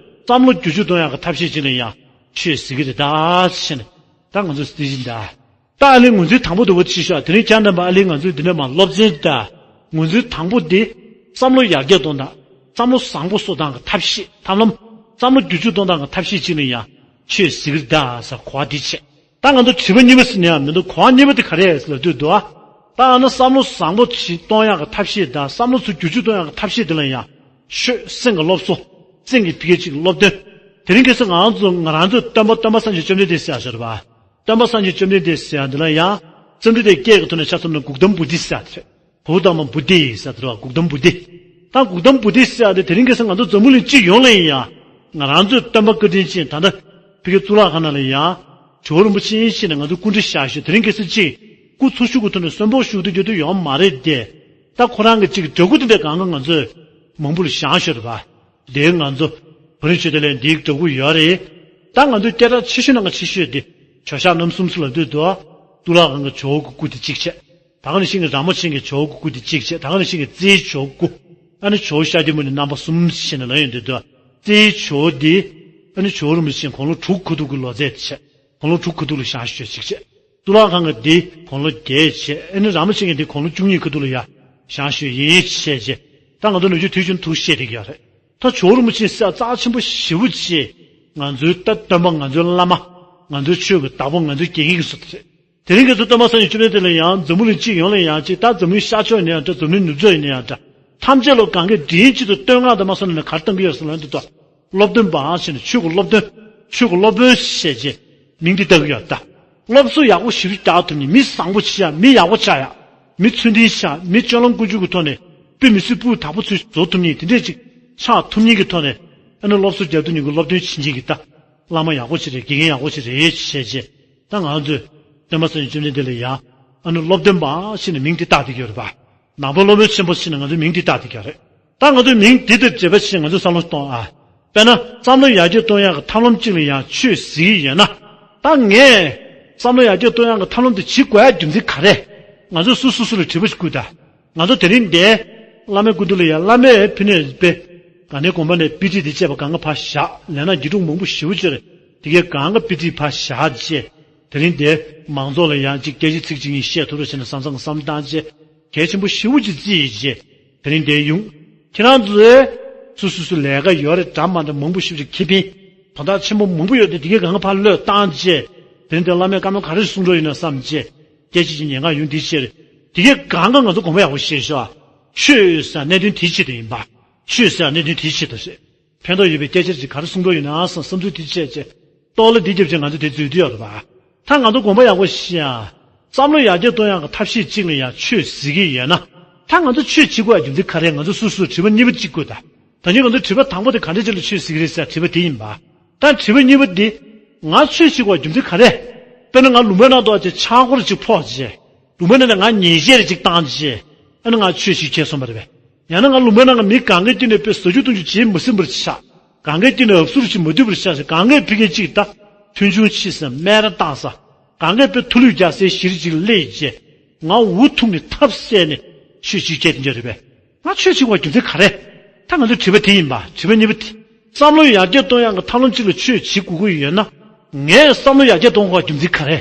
བསམ་བློ་བསྒྱུར་བཅོས་གཏོང་ཡག་གི་ཐབས་ཤེས་ཅིག་ལ་ཡང་ཆོས་ཟེར་གྱི་རེད་ད་ཟེར་ནས་ད་ང་ཚོས་བརྩི་བཞིན་གདའ། ད་ཨ་ལས་ངོས་འཛིན་དང་པོ་དེ་བོ་ཅིག་ཤོག་དེ་རིང་ཁྱེད་རྣམ་པ་ཨ་ལས་ང་ཚོས་འདི་ནས་མར་སློབ་ཚན་ད། ངོས་འཛིན་དང་པོ་འདི། བསམ་བློ་ཡར་རྒྱས་གཏོང་སྟངས། བསམ་བློ་བཟང་པོ་གསོ་སྟངས་ཀྱི་ཐབས་ཤེས་ཐབས་ལམ། བསམ་བློ་བསྒྱུར་བཅོས་གཏོང་སྟངས་ཀྱི་ཐབས་ཤེས་ཅིག་ལ་ཡང་ཆོས་ཟེར་གྱི་རེད་ད་ཟེར་གོ་བ་འདི་བྱས། ད་ང་ཚོ་དྲི་བ་གཉིས་པ་ཟེར་ནས་ཡང་མི་འདུག་གོ་བ་གཉིས་པ་དེ་ག་རེ་རེད་ཟེར་ལབ་དུས་འདུག་ཨ། ད་ཨ་ན་བསམ་བློ་བཟང་པོ་ཞིག་གཏོང་ཡག་གི་ཐབས་ཤེས་དང་བསམ་བློ་ཚུར་བསྒྱུར་བཅོས་གཏོང་ཡག་གི་ཐབས་ཤེས་དེ་ལ་ཡང་ཆོས་སེམས་ཀྱི་སློབ་གསོ། སེམས་ཀྱི་ཕི་གེ་གཅིག་སློབ་སྟོན། དེ་རིང་ཁ་སང་ང་ཚོ་ང་རང་ཚོའི་སྟོན་པ་སྟོན་པ་སངས་རྒྱས་བཅོམ་ལྡན་འདས་ཟེར་ཡ་ཞིག་རེད་པ། སྟོན་པ་སངས་རྒྱས་བཅོམ་ལྡན་འདས་ཟེར་ཡ་འདི་ལ་ཡང་རྩོམ་རིག་དེ་སྐད་ཀྱི་ཐོག་ནས་ཆ་མཚོན་ན་གུག་དམ་བོ་དྷི་ཟེར་ཡ་དེ་རེད། བོ་དྷ་མ་བོ་དྷི་ཟེར་ཡ་དེ་རེད་པ། གུག་དམ་བོ་དྷི། ད་གུག་དམ་བོ་དྷི་ཟེར་ཡ་དེ་དེ་རིང་ཁ་སང་ང་ཚོ་འཛམ་བུ་གླིང་སྤྱི་ཡོངས་ལ་ཡིན་ཡང་། ང་རང་ཚོའི་སྟོན་པ་བཀའ་དྲིན་ཅན་ད་ལྟ་ཕ་གི་གཙུག་ལག་ཁང་ནང་ལ་ཡང་ཇོ་བོ་རིན་པོ་ཆེ་ཡིན་ཞེས་ནས་ང་ཚོ་སྐུ་འདྲ་བཞག་ཞུ། དེ་རིང་ཁ་སང་ཅིག་སྐུ་འཚོ་བཞུགས་ཀྱི་ཐོག་ནས་གསོན་པོ་བཞུགས་ཐུབ་རྒྱུ་དེ་ཡོད་མ་རེད་དེ། ད་ཁོ་རང་གི་ཅིག་འདྲ་སྐུ་དེ་འདྲ་གང་ག་ང་ཚོས་མང་པོ་ལ་བཞེངས་ཞོར་བ། དེ་ང་ཚོ་བོད་རིགས་ཆོས་སྡེ་ལ་འདིའི་འདྲ་སྐུ་ཡོད་རེད། ད་ང་ཚོའི་སྐད་གྲགས་ཆེ་ཤོས་ནང་གི་ཆེ་ཤོས་དེ་ཇོ་ཤཱཀ་རྣམ་གསུམ་ཟེར་ལབ་དུས་དུ། གཙུག་ལག་ཁང་གི་ཇོ་བོ་གི་སྐུ་དེ་གཅིག་བྱས། ད་ག་ནང་བཞིན་གྱི་ར་མོ་ཆེ་གི་ཇོ་བོ་གི་སྐུ་དེ་གཅིག་བྱས། ད་ག་ནང་བཞིན་གྱི་རྩེའི་ཇོ་བོ་སྐུ། ཨ་ནི་ཇོ་བོ་ཤཱཀྱ་མུ་ནེ་རྣམ་པ་གསུམ་ཞེས་ནས་ལབ་ཡོང་དུས་དུ། རྩེའི་ཇོ་བོ་འདི། ཨ་ནི་ཇོ་བོ་རིན་པོ་ཆེ་དགུང་ལོ་དྲུག་ཁ་ཐུག་གི་ལོ་ཚད་དེ་བྱས། དགུང་ལོ་དྲུག་ཁ་ཐུག་ལ་བཞེངས་ཞོར་ཅིག་བྱས། གཙུག་ལག་ཁང་གི་འདི་དགུང་ལོ་བརྒྱད་བྱས། ཨ་ནི་ར་མོ་ཆེ་གི་འདི་དགུང་ལོ་བཅུ་གཉིས་ཁ་ཐུག་ལ་ཡ་བཞེངས་ཞོར་ཡིན་བྱས་བྱས། ད་ང་ཚོ་ནུབ་ཕྱོགས་དུས་རྒྱུན་དུ་བཤད་བསྡད་ཀྱི་ཡོད་རེད། ད་ཇོ་བོ་རིན་པོ་ཆེ་ཟེར་རྩ་ཆེན་པོ་ཞེ་པོ་ཅིག་ང་ཚོའི་ད་སྟོན་པ། ང་ཚོའི་བླ་མ། ང་ཚོའི་ཆོས་ཀྱི་བདག་པོ། ང་ཚོའི་རྒྱལ་བའི་བསུ་དེ་རེད། དེ་རིང་ཁ་སང་སྟོན་པ་སངས་རྒྱས་བཅོམ་ལྡན་འདས་ལ་ཡང་འཛམ་བུ་གླིང་སྤྱི་ཡོངས་ལ་ཡང་ཅིག་ད་འཛམ་གླིང་ཤར་ཕྱོགས་ཡིན་ན་ཡང་འདྲ། འཛམ་གླིང་ནུབ་ཕྱོགས་ཡིན་ན་ཡང་འདྲ། ཐམས་ཅད་ལ་གང་གས་མགྲིན་གཅིག་ཏུ་བསྟོད་བསྔགས་དང་མ་སོང་ན་ག་རེ་བཏང་གི་ཡོད་ཟེར་ན་འདི་ལྟ། སློབ་སྟོན་པ་ཞེས་ནས་ཆོས་ཀྱི་སློབ་སྟོན། ཆོས་ཀྱི་སློབ་དཔོན་ཞེས་བྱས་མིང་འདི་བཏགས་ཀྱི་ཡོད་ད། སློབ་གསོ་ཡག་པོ་ཞེ་པོ་རྒྱག་ཐུབ་མཁན། མི་བཟང་པོ་ཆགས་ཡག་མི་ཡག་པོ་ཆགས་ཡག་མི་ཚུལ་ལྡན་ཆགས། མི་སྤྱོད་ལམ་ཀུན་སྤྱོད་ཀྱི་ཐོག་ནས་དཔེ་མི་སྲིད་སྤུས་དག་པོ་ཚུལ་བཟོ་ཐུབ་མཁན། དེ་འདྲས་ཅིག་ཆགས་ཐུབ་མཁན་གྱི་ཐོག་ནས། ཨ་ནི་སློབ་གསོ་རྒྱག་ཐུབ་མཁན་གྱི་སློབ་སྟོན་བྱེད་མཁན་གྱི་ད་བླ་མ་ཡག་པོ་ཞིག་རེད། དགེ་རྒན་ཡག་པོ་ཞིག་རེད་ཅེས་བྱས། ད་ང་ཚོས་སྟོན་པ་སངས་རྒྱས་བཅོམ་ལྡན་འདས་ལ་ཡང་ཨ་ནི་སློབ་སྟོན་པ་ཞེས་ནས་མིང་དེ་བཏགས་བསྡད་ཀྱི་ཡོད་རེད་པ། ནང་པ་སློབ་དཔོན་ཆེན་པོ་ཞེས་ནས་ང་ཚོས་མིང་དེ་བཏགས་བསྡད་ཀྱི་ཡོད་རེད། ད་ང་ཚོས་མིང་དེ་ལྟར་བརྗོད་པ་ཞིག་ང་ཚོས་བསམ་བློ་གཏོང་ཨ། དཔེར་ན་བསམ་བློ་ཡར་རྒྱས་གཏོང་ཡག་གི་ཐབས་ལམ་གཅིག་ལ་ཡང་ཆོས་ཟེར་གྱི་ཡོད་ན། ད་ངས་བསམ་བློ་ཡར་རྒྱས་གཏོང་ཡག་གི་ཐབས་ལམ་དེ་བྱེད་དགོས་ཡག་རྒྱུ་མཚན་ག་རེ། ང་ཚོས་སོ་སོ་སོ་ལ་དྲི་བ་ཞིག་བཀོད་ད། ང་ཚོ་དེ་རིང་འདིར་བླ་མའི་སྐུ་མདུན་ལ་ཡང་བླ་མས་ཕུལ་ནས་དཔེ། ག་ནས་དགོན་པ་ནས་དཔེ་ཁྲིད་དེ་བཅས་པ་གང་ག་ཕར་བཞག་ལས་ན་དགེ་ཕྲུག་མང་པོ་ཞེ་པོ་ཅིག་རེད། དེ་གའི་གང་ག་དཔེ་ཁྲིད་ཕར་བཞག་རྗེས། དེ་རིང་འདིར་མང་ཚོགས་ལ་ཡང་ཅིག་སྐད་ཆ་ཚིག་གཅིག་གཉིས་བཤད་ཐུབ་རོགས་བྱས་ནས་བསམ་བསམ་བསམ་བཏང་རྗེས། གལ་ཆེན་པོ་ཞེ་པོ་ཅིག་བརྩིས་རྗེས། དེ་རིང་འདིར་ཡོང་། ཁྱེད་རང་ཚོས་སོ་སོ་སོ་ལས་ཀ་ཡོད་རེད། འདྲ་མ་འདྲ་མང་པོ་ཞེ་པོ་ཅིག་ཁེ་ཕན་དོན་དག་ཆེན་པོ་མང་པོ་ཡོད་དེ། དེ་གའི་གང་ག་ཕར་བློས་བཏང་རྗེས། དེ་རིང་འདིར་བླ་མས་བཀའ་མོལ་ག་རེ་གསུང་འགྲོ་ཡོད་ན་བསམ་རྗེས། སྐད་ཆ་ཅིག་ཉན་ག་ཡོང་། དེའི་ཕྱིར། དེ་གའི་གང་ག་ང་ཚོ་དགོངས་པ་ཡག་པོ་བཞེས་ཤོག་ཆོས་ཟེར་གནད་དོན་དེའི་ཆེད་དུ་ཡིན་པ། ཆོས་ཟེར་གནད་དོན་དེའི་ཆེད་དུ་རེད། ཕན་ཐོགས་ཡོད་པའི་སྐད་ཆ་ཅིག་ག་རེ་གསུང་འགྲོ་ཡོད་ན་བསམ། བསམ་ཚུལ་དེ་བྱས་རྗེས། རྟོགས་སླད་འདི་རྒྱབ་ཅིག་ང་ཚོ་དེ་འཛུལ་དུས་ཡོད་རེད་པ། ད་ང་ཚོ་དགོངས་པ་ཡག་པོ་བཞེས་ཨ། བསམ་བློ་ཡར་རྒྱས་གཏོང་ཡག་གི་ཐབས་ཤེས་གཅིག་ལ་ཡང་ཆོས་ཟེར་གྱི་ཡོད་ན། ད་ང་ཚོ་ཆོས་བྱེད་དགོས་ཡག་རྒྱུ་མཚན་ག་རེ། ང་ཚོ་སོ་སོར་དྲི་བ་གཉིས་པ་གཅིག་བཀོད་ད། ད་ནི་ང་ཚོ་དྲི་བ་དང་པོ་དེ་ག་འདྲ་ཅིག་ལ་ཆོས་ཟེར་གྱི་རེད་ཟེར་དྲི་བ་དེ་ཡིན་པ། ད་དྲི་བ་གཉིས་པ་འདི། ང་ཆོས་བྱེད་དགོས་རྒྱུ་མཚན་ག་རེ། དཔེར་ན་ང་ལུང་པའི་ནང་དུ་ཅིག་ཕྱག་སྐོར་ཅིག་ཕོག་རྗེས། ལུང་པའི་ནང་ནས་ང་ཉལ་ཆས་རེ་ཅིག་བཏང་རྗེས། ཨ་ནི་ང་ཆོས་ཞིག་བྱས་སོང་བ་རེད་པས། ཡང་ན་ང་ལུང་པའི་ནང་གི་མི་གང་གའི་དཀྱིལ་ནས་དཔེ་ཟ་རྒྱུ་བཏུང་རྒྱུ་བྱེད་མི་ཟིན་པར་ཆགས། གང་གའི་དཀྱིལ་ནས་ཨབ་སུར་ཅིག་མ་འདུས་པར་ཆགས་ཤིང་། གང་གའི་ཕ་གིར་ཅིག་ད་ཐོན་ཆུང་ཕྱིས་ས་སྨད་ར་བཏང་ས། གང་གའི་དཔེ་ཐུ་ལུད་རྒྱག་སའི་གཞིར་ཅིག་སླེབས་རྗེས། ང་འུ་ཐུག་ནས་ཐབས་ཟད་ནས་ཆོས་ཅིག་བྱས་དེ་འདྲ་རེད་པས། ང་ཆོས་བྱེད་དགོས་རྒྱུ་མཚན་ག་རེ། ད་ང་ཚོའི་དྲི་བ་དེ་ཡིན་པ། དྲི་བ་གཉིས་པ་དེ། བསམ་བློ་ཡར་རྒྱས་གཏོང་ཡག་གི་ཐབས་ལམ་གཅིག་ལ་ཆོས་བྱེད་དགོས་ཀྱི་ཡོད་ན། ངས་བསམ་བློ་ཡར་རྒྱས་གཏོང་དགོས་རྒྱུ་མཚན་ག་རེ།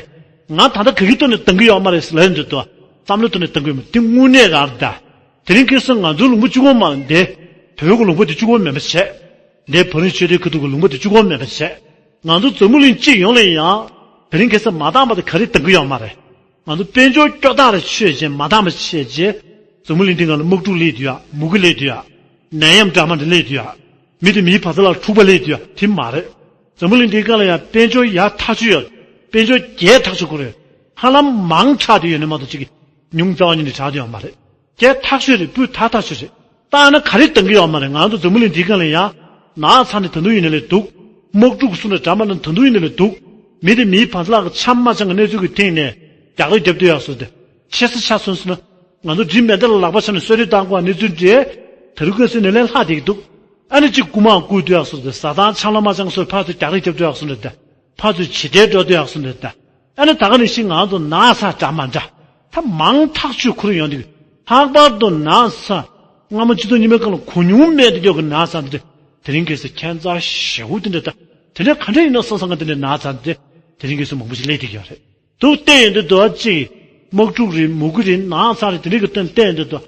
ང་ད་ལྟ་ག་གི་ཐོག་ནས་བཏང་གི་ཡོད་མ་རེད་ཟེར་ལབ་འདུག་ཏོ། བསམ་བློའི་ཐོག་ནས་བཏང་གི་ཡོད་མ་རེད། དེ་དངོས་གནས་རང་རེད་ད། དེ་རིང་ཁ་སང་ང་ཚོའི་ལུང་པ་གཅིག་པོ་མ་འདི། བོད་ཀྱི་ལུང་པ་དེ་གཅིག་པོ་མེད་པ་བྱས། འདི་བོད་རིགས་ཆོས་སྡེ་ཁ་ཐུག་གི་ལུང་པ་དེ་གཅིག་པོ་མེད་པ་བྱས། ང་ཚོ་འཛམ་བུ་གླིང་སྤྱི་ཡོངས་ལ་ཡང་། དེ་རིང་ཁ་སང་མ་འདང་བ་དེ་ག་རེ་བཏང་གི་ཡོད་མ་རེད། ང་ཚོ་དཔལ་འབྱོར་སྐྱོ་ཐག་རེ་ཆོད་བྱས། མ་འདང་བ་བྱས་བྱས། འཛམ་བུ་གླིང་འདི་སྒང་ལ་དམག་འཁྲུག་སླེབས་དུས་ཡ། མུ་གེ་སླེབས་དུས་ཡ། ནད་ཡམས་འདྲ་མི་འདྲ་སླེབས་དུས་ཡ། མི་དེ་མིའི་བར་མཚམས་ལ་འཁྲུག་པ་སླེབས་དུས་ཡ། དེ་མ་རེད། འཛམ་བུ་གླིང་འདིའི་སྒང་ལ་ཡང་དཔལ་འབྱོར་ཡག་ཐག་ཆོད་ཡོད། དཔལ་འབྱོར་རྒྱས་ཐག་ཆོད་ཁོ་རེད། ཧ་ལམ་མང་དྲགས་དེ་ཡོད་ནི་མ་གཏོགས་གཅིག་གི་ཉུང་རྩ་བ་ཉིད་ནས་དྲགས་དེ་ཡོད་མ་རེད། རྒྱས་ཐག་ཆོད་རེད། སྤུས་དག་ཐག་ཆོད་རེད། ལྟ་ན་ག་རེ་འདང་གི་ཡོད་མ་རེད། ང་ཚོ་འཛམ་བུ་གླིང་འདིའི་སྒང་ལ་ཡང་ནག་ཚ་ནས་ད་དུང་ཡིན་ནའི་ལས་འདུག་དམག་འཁྲུག་གི་སུ་འདྲ་འདྲ་མ་འདྲ་ད་དུང་ཡིན་ནའི་ལས་འདུག་མི་དེ་མིའི་བར་མཚམས་ལ་ཆམ་མ་ཆང་གི་གནས་ཚུལ་གྱི་སྟེང་ནས་རྒྱག་རེས་རྒྱབ་སྡོད་ཡག་སོ་དེ། ཆེ་ས་ཆ་མཚོན་སོང་ན། ང་ཚོ་འབྲི་མེ་མདའ་ལ་ལག་པ་འཆང་ནས་གསོད་རེས་བཏང་དགོས་གནས་ཚུལ་འདྲ། ད་རུང་ཁ་སང་ནས་ལས་ལྷག་བསྡད་ཀྱི་འདུག་ཨ་ནི་གཅིག་རྐུ་མ་རྐུ་སྡོད་ཡག་སོ་དེ། བཟའ་ཚང་ཆང་ལ་མ་ཆང་སོགས་ཕར་ཚུར་རྒྱག་རེས་རྒྱབ་སྡོད་ཡག་སོ་འདྲ་དེ། ཕར་ཚུར་བྱེད་གྲལ་འགྲོ་སྡོད་ཡག་སོ་འདྲ་དེ། ཨ་ནི་ད་ག་ནང་བཞིན་ང་ཚོ་ན་ཚ་འདྲ་མི་འདྲ། ད་མང་ཐག་ཆོད་ཁོ་རང་ཡོང་དུས། ལྷག་པར་དུ་ན་ཚ། སྔ་མོ་སྤྱི་ཚོགས་རྙིང་པའི་སྒང་ལ་གོ་མྱོང་མེད་དུ་ཡོད་ཀྱི་ན་ཚ་འདི། དེ་རིང་ཁ་སང་ཁྱད་མཚར་ཞེ་པོ་དེ་འདྲ་ད། དེ་འདྲ་ག་འདྲ་ཡིན་ན་བསམ་བསམ་གི་དེ་འདྲའི་ན་ཚ་འདི། དེ་རིང་ཁ་སང་མང་པོ་ཞིག་སླེབས་བསྡད་ཀྱི་ཡོད་རེད། འདུག་བལྟས་ཡོང་དུས་དུ་བ་གཅིག་དམག་འཁྲུག་རེད། མུ་གེ་རེད། ན་ཚ་རེད། དེ་འདྲ་གི་དོན་བལྟས་ཡོང་དུས་དུ།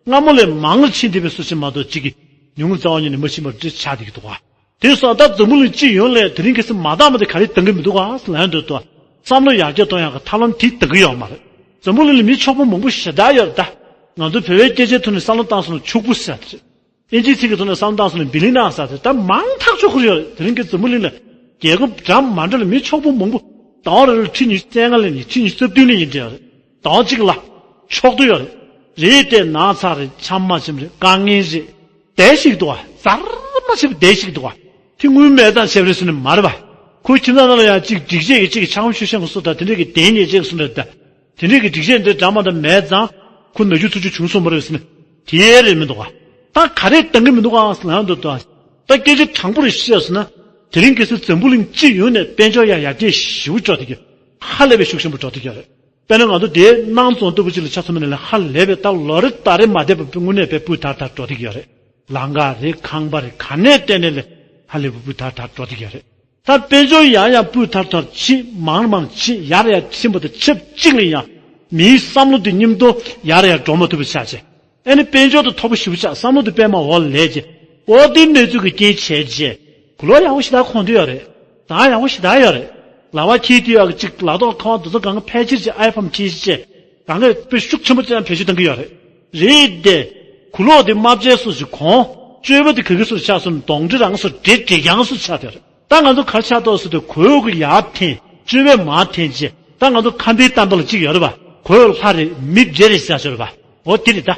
སྔ་མོ་ལས་མང་ལ་ཕྱིན་བསྡད་པའི་བཟོ་ཅིག་མ་གཏོགས་གཅིག་གི་ཉུང་རྩ་བ་ཉིད་ནས་མ་ཕྱིན་པ་འདྲ་ཆགས་བསྡད་ཀྱི་འདུག་ག་དེ་སོགས་ད་འཛམ་བུ་གླིང་སྤྱི་ཡོངས་ལ་དེ་རིང་ཁ་སང་མ་འདང་བ་དེ་ག་རེ་འདང་གི་མི་འདུག་ག་ལབ་ཡོང་དུས་དུ། བསམ་བློ་ཡར་རྒྱས་གཏོང་ཡག་གི་ཐབས་ལམ་དེ་འདང་གི་ཡོད་མ་རེད། འཛམ་བུ་གླིང་ལ་མི་ཕྱུག་པོ་མང་པོ་ཞེ་དྲག་ཡོད་རེད་ད། ང་ཚོ་བོད་པའི་སྐད་ཆའི་ཐོག་ནས་བསམ་བློ་བཏང་སོང་ན་ཕྱུག་པོ་ཟེར་དེ་རེད། ཨིན་ཇིའི་ཚིག་གི་ཐོག་ནས་བསམ་བློ་བཏང་སོང་ན་བི་ལིང་ནང་ཟེར་ཏེ་ད་མང་ཐག་ཆོད་ཁུར་ཡོད་རེད། དེ་རིང་གི་འཛམ་བུ་གླིང་ལ་རྒྱལ་ཁབ་འདྲ་མ་འདྲ་ལ་མི་འཁྱོག་པོ་མང་པོ་ཟླ་བ་རེ་རེར་ཁྲི་ཉི་ཤུ་རྩ་ལྔ་ལས་ནི་ཁྲི་ཉི་ཤུ་རྩ་བདུན་ལས་ཡིན་འདྲ་ཡོད་རེད། ཟླ་བ་གཅིག་ལ་འཁྱོག་ཏུ་ཡོད་རེད། རེད་དེ་ན་ཚ་རེད། ཆམ་མ་ཆེམ་རེད། དཀའ་ངལ་རེད། བསྡད་ཞིག་འདུག་བ། ཟར་མ་ཆེ་བ་བསྡད་ཞིག་འདུག་བ། དེ་དངུལ་མེད་ཙང་བྱས་པ་རེད་ཟེར་ནས་མ་རེད་བ། ཁོའི་ཁྱིམ་ཚང་ནང་ལ་ཡང་གཅིག་སྒྲིག་ཆས་ཀྱི་གཅིག་གི་ཆང་ཆུ་ཤེང་གི་སོ་དང་དེ་འདྲས་ཀྱི་གདན་ཉེས་ཆད་གི་སོ་འདྲ་དང་། དེ་འདྲས་ཀྱི་སྒྲིག་ཆས་འདི་འདྲ་མ་འདྲ་མེད་ཙང་ཁོ་ན་རྒྱུ་ཚུགས་རྒྱུ་བྱུང་སོང་མ་རེད་ཟེར་ནས་དེ་རེད་མི་འདུག་བ། ད་ག་རེ་འདང་གི་མི་འདུག་ཨང་ཟེར་ན་འདུག་ད། ད་སྐད་ཆ་དྲང་པོ་རེ་བཤད་སོང་ན། དེ་རིང་ཁ་སང་འཛམ་བུ་གླིང་སྤྱི་ཡོངས་ནས་དཔལ་འབྱོར་ཡང་ཡར་རྒྱས་ཞེ་པོ་འགྲོ་བསྡད་ཀྱི། ཧ་ལས་པའི་ཤུགས་ཆེན་པོ་འགྲོ་བསྡད་ཀྱི་ཡོད་རེད། དཔེར་ན་ང་ཚོ་དེའི་སྣང་རྫོང་ལྟ་བུ་ཅིག་ལ་ཆ་མཚོན་པ་ཡིན་ན་ཧ་ལས་པའི་ད་ལོ་རེ་ཟླ་རེ་མ་བསྡད་པ་དངོས་གནས་དཔེ་སྤུས་དག་དག་འགྲོ་བསྡད་ཀྱི་ཡོད་རེད། ལམ་ཁ་རེད། ཁང་པ་རེད། ག་ནས་བལྟས་ནས་ལས་ཧ་ལས་པའི་སྤུས་དག་དག་འགྲོ་བསྡད་ཀྱི་ཡོད་རེད། ད་དཔལ་འབྱོར་ཡང་ཡང་སྤུས་དག་དག་ཕྱིན་མང་མང་ཕྱིན་ཡར་ཡར་ཕྱིན་པ་དང་ཆབས་ཅིག་ལ་ཡང་མིའི་བསམ་བློ་དེ་མཉམ་དུ་ཡར་ཡར་འགྲོ་མ་ཐུབ་པ་ཆགས་ཆེ། ཨ་ནི་དཔལ་འབྱོར་དེ་མཐོ་པོ་ཞེ་པོ་ཆགས། བསམ་བློ་དེ་དཔེ་མ་འོག་ལ་ལས་ཀྱི། ཨོ་དེ་གནས་ཚུལ་གྱི་རྐྱེན་བྱས་རྗེས། གོས་ལོག་ཡག་པོ་ཞེ་དྲག་གོན་དུ་ཡོད་རེད། ཟངས་ཡག་པོ་ཞེ་དྲག་ཡོད་རེད། ལག་པ་འཁྱེར་དུ་ཡོད་ཀྱི་གཅིག་ལག་ཐོག་ཁ་པར་དེ་ཚོ་གང་ག་ཕལ་ཆེར་གྱི་ཨའི་ཕོན་འཁྱེར་བྱས། གང་ག་དཔེ་ཤུགས་ཆེན་པོ་ཅན་བེད་སྤྱོད་གཏང་གི་ཡོད་རེད། རེད་དེ། གོས་ལོག་དེ་དམར་འབྱར་སོགས་ཞིག་གོན། སྤྱོད་པ་དེ་ག་གི་སོགས་ཆགས་སོང་། གདོང་འདྲེ་རང་སོགས་འདྲེ་འདྲེ་རྐྱང་སོགས་ཆགས་དེ་རེད། ད་ང་ཚོ་གར་ཆགས་ཏོག་སོ་དེ་གོས་གི་ཡར་འཐེན། སྤྱོད་པས་མར་འཐེན་བྱས། ད་ང་ཚོ་ཁ་འདིའི་གཏམ་པ་ལ་གཅིག་ཡོད་རེད་པ། གོས་ལྷ་རེད། མི་འདྲེ་རེད་ཟེར་ཤོར་བ། འོ་དེ་རེད་ད།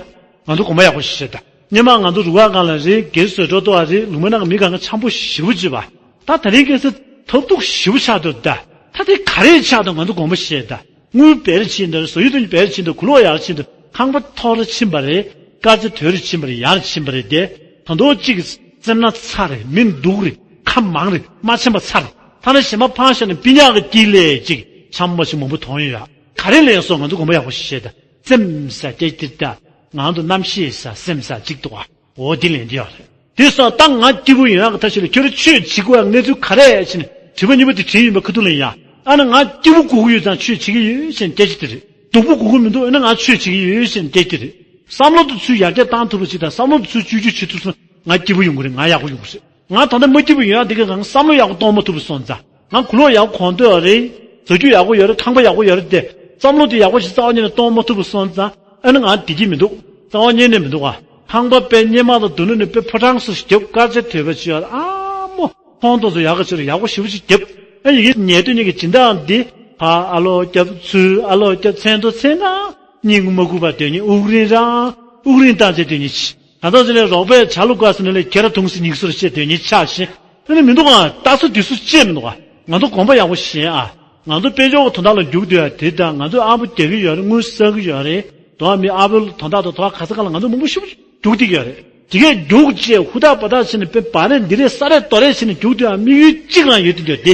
ང་ཚོ་གོམ་པ་ཡག་པོ་ཞིག་བྱེད་ད། སྔོན་མ་ང་ཚོ་རུ་ཁག་སྒང་ལ་རེད། སྒེར་བཟོས་འགྲོ་ཏོ་བ་རེད། ལུང་པའི་ནང་གི་མི་གང་ག་འཆམ་པོ་ཞེ་པོ་བྱེད་པ། ད་ད་རིང་ཁ་སང་ཐབས་སྡུག་ཞེ་པོ་ཆགས་འདུག་ད། ད་དེ་ག་རེ་ཆགས་འདུག་ང་ཚོ་གོམ་པ་ཞིག་བྱེད་ད། དངུལ་བེད་སྤྱད་འདི་རེད། བཟོ་ཡུལ་དུ་བེད་སྤྱད་འདི། གོས་ལོག་ཡར་ཕྱིན་འདི། ཁང་པ་མཐོ་རུ་ཕྱིན་པ་རེད། དཀར་ཆ་དོད་རུ་ཕྱིན་པ་རེད། ཡར་ཕྱིན་པ་རེད་དེ། ད་མདོ་གཅིག་གི་སེམས་ན་ཚ་རེད། མི་སྡུག་རེད། ཁ་མང་རེད། མ་ཕྱིན་པ་ཚ་རེད། ཐ་ན་གཞན་པ་ཕངས་ཤ་ནི་པི་ཉག་གི་དཀྱིལ་ལས་གཅིག་ཆམ་པ་ཞིག་མང་པོ་མཐོང་ཡོད་ཡ། ག་རེ་ལེན་སོང་། ང་ཚོ་གོམ་པ་ཡག་པོ་ཞིག་བྱེད་ད། སེམས་ས་སྐད་དེ་ད། ང་ཚོ་རྣམ་ཤེས་ས་སེམས་ས་གཅིག་འདུག་བ། འོ་འདི་ལན་འདི་ཡག་རེད། དེ་སོང་ཙང་ང་སྐྱིད་པོ་ཡོང་ཡག་གི་ཐབས་ཤེས་ལ་ཁྱོད་རང་ཆོས་བྱེད་དགོས་ཡག་གནས་ཚུལ་ག་རེ་ཡིན་ནས་དྲི་བ་གཉིས་པ་དེ་དྲིས་ཡིན་པ་ཁ་ཐུག་ལ་ཡིན་ཡ། ཨ་ནི་ང་སྐྱིད་པོ་དགོས་ཀྱི་ཡོད་ཙང་ཆོས་བྱེད་ཀྱི་ཡོད་ཟེར་ནས་སྐད་ཆ་དེ་རེད། སྡུག་པོ་དགོས་ཀྱི་མི་འདུག་ཨ་ནི་ང་ཆོས་བྱེད་ཀྱི་ཡོད་ཟེར་ནས་སྐད་ཆ་དེ་རེད། བསམ་བློ་དེ་ཚུར་ཡར་རྒྱས་བཏང་ཐུབ་པ་ཞིག་དང་བསམ་བློ་དེ་ཚུར་བཅོས་བསྒྱུར་བྱེད་ཐུབ་སོང་ན་ང་སྐྱིད་པོ་ཡོང་གི་རེད། ང་ཡག་པོ་ཡོང་གི་རེད། ང་ད་ལྟ་མ་སྐྱིད་པོ་ཡོང་ཡག་དེ་ག་གང་བསམ་བློ་ཡག་པོ་གཏོང་མ་ཐུབ་པ་སོང་ཙང་། ང་གོས་ལོག་ཡག་པོ་གོན་འདོད་རེད། བཟོ་རྒྱུ་ཡག་པོ་ཡོད་རེད། ཁང་པ་ཡག་པོ་ཡོད་རེད་དེ། བསམ་བློ་དེ་ཡག་པོ་ཞིག་རྩ་བ་ཉིད་ནས་གཏོང་མ་ཐུབ་པ་སོང་ཙང་། ཨ་ནི་ང་བདེ་སྐྱིད་མི་འདུག་རྩ་བ་ཉིད་ནས་མི་འདུག་ཨ། ཁང་པ་དཔེ་སྔོན་མ་དང་མདོར་ན་ནི་དཔེ་ཕོ་བྲང་སོགས་ཤིག་བརྒྱབ། དཀར་ཆ་དོད་པ་ཅིག་ཡོད་རེད། ཨ་མོ། ཁོང་དང་ཚོ་ཡག་ག་ཅིག་རེད། ཡག་པོ་ཞེ་པོ་ཅིག་བརྒྱབ། ཨ་ཡི་གེ་ཉལ་སྡོད་མཁན་གྱི་སྦྱིན་བདག་འདི། ཕ་ཨ་ལོ་རྒྱབ། ཚུ་ཨ་ལོ་རྒྱབ། མཚན་དོ་མཚན་ན། སྙིང་མ་ཁུག་པ་སྡོད་མཁན། དབུགས་རིང་རང་དབུགས་རིང་བཏང་བྱས་སྡོད་མཁན་ཅིག་ད་ལྟ་ཚོ་ནས་རོགས་པས་ཇ་ལུ་དགའ་ཟེར་ནས་ལས་ཁྱེད་ར་དུང་སི་ཉིག་སོར་བཤད་དོན་ཉིད་ཆགས་ཤིང་། ཨ་ནི་མི་འདུག་ཨ། ལྟ་ས་དུས་སུ་བཅད་མི་འདུག་ཨ། ང་ཚོ་གོམ་པ་ཡག་པོ་ཞིག་ཨ། ང་ཚོ་དཔལ་འབྱོར་གྱི་དོན་དག་ལ་རྒྱུག་སྡོད་ཡ་དེ་དང་། ང་ཚོ་ཨ་ཕོ་རྒྱག་གི་ཡོད་རེད། དངུལ་བསགས་ཀྱི་ཡོད་རེད། དོ་བ་མི་ཨ་ཕོ་དོན་དག་དང་དོ་བ་ག་ས་ག་ལ་ང་ཚོ་མང་པོ་ཞིག་རྒྱུག་བསྡད་ཀྱི་ཡོད་རེད། དེ་གས་རྒྱུག་བྱས་ཧུར་ཐག་འབད་ཐག་བྱས་ནས་དཔེ་བ་རེད། འདི་རེད། ས་རེད། རྡོ་རེད་བྱས་ནས་རྒྱུག་སྡོད་ཡ་དམིགས་ཡུལ་གཅིག་རང་ཡོད་དེ་འདོད་དེ།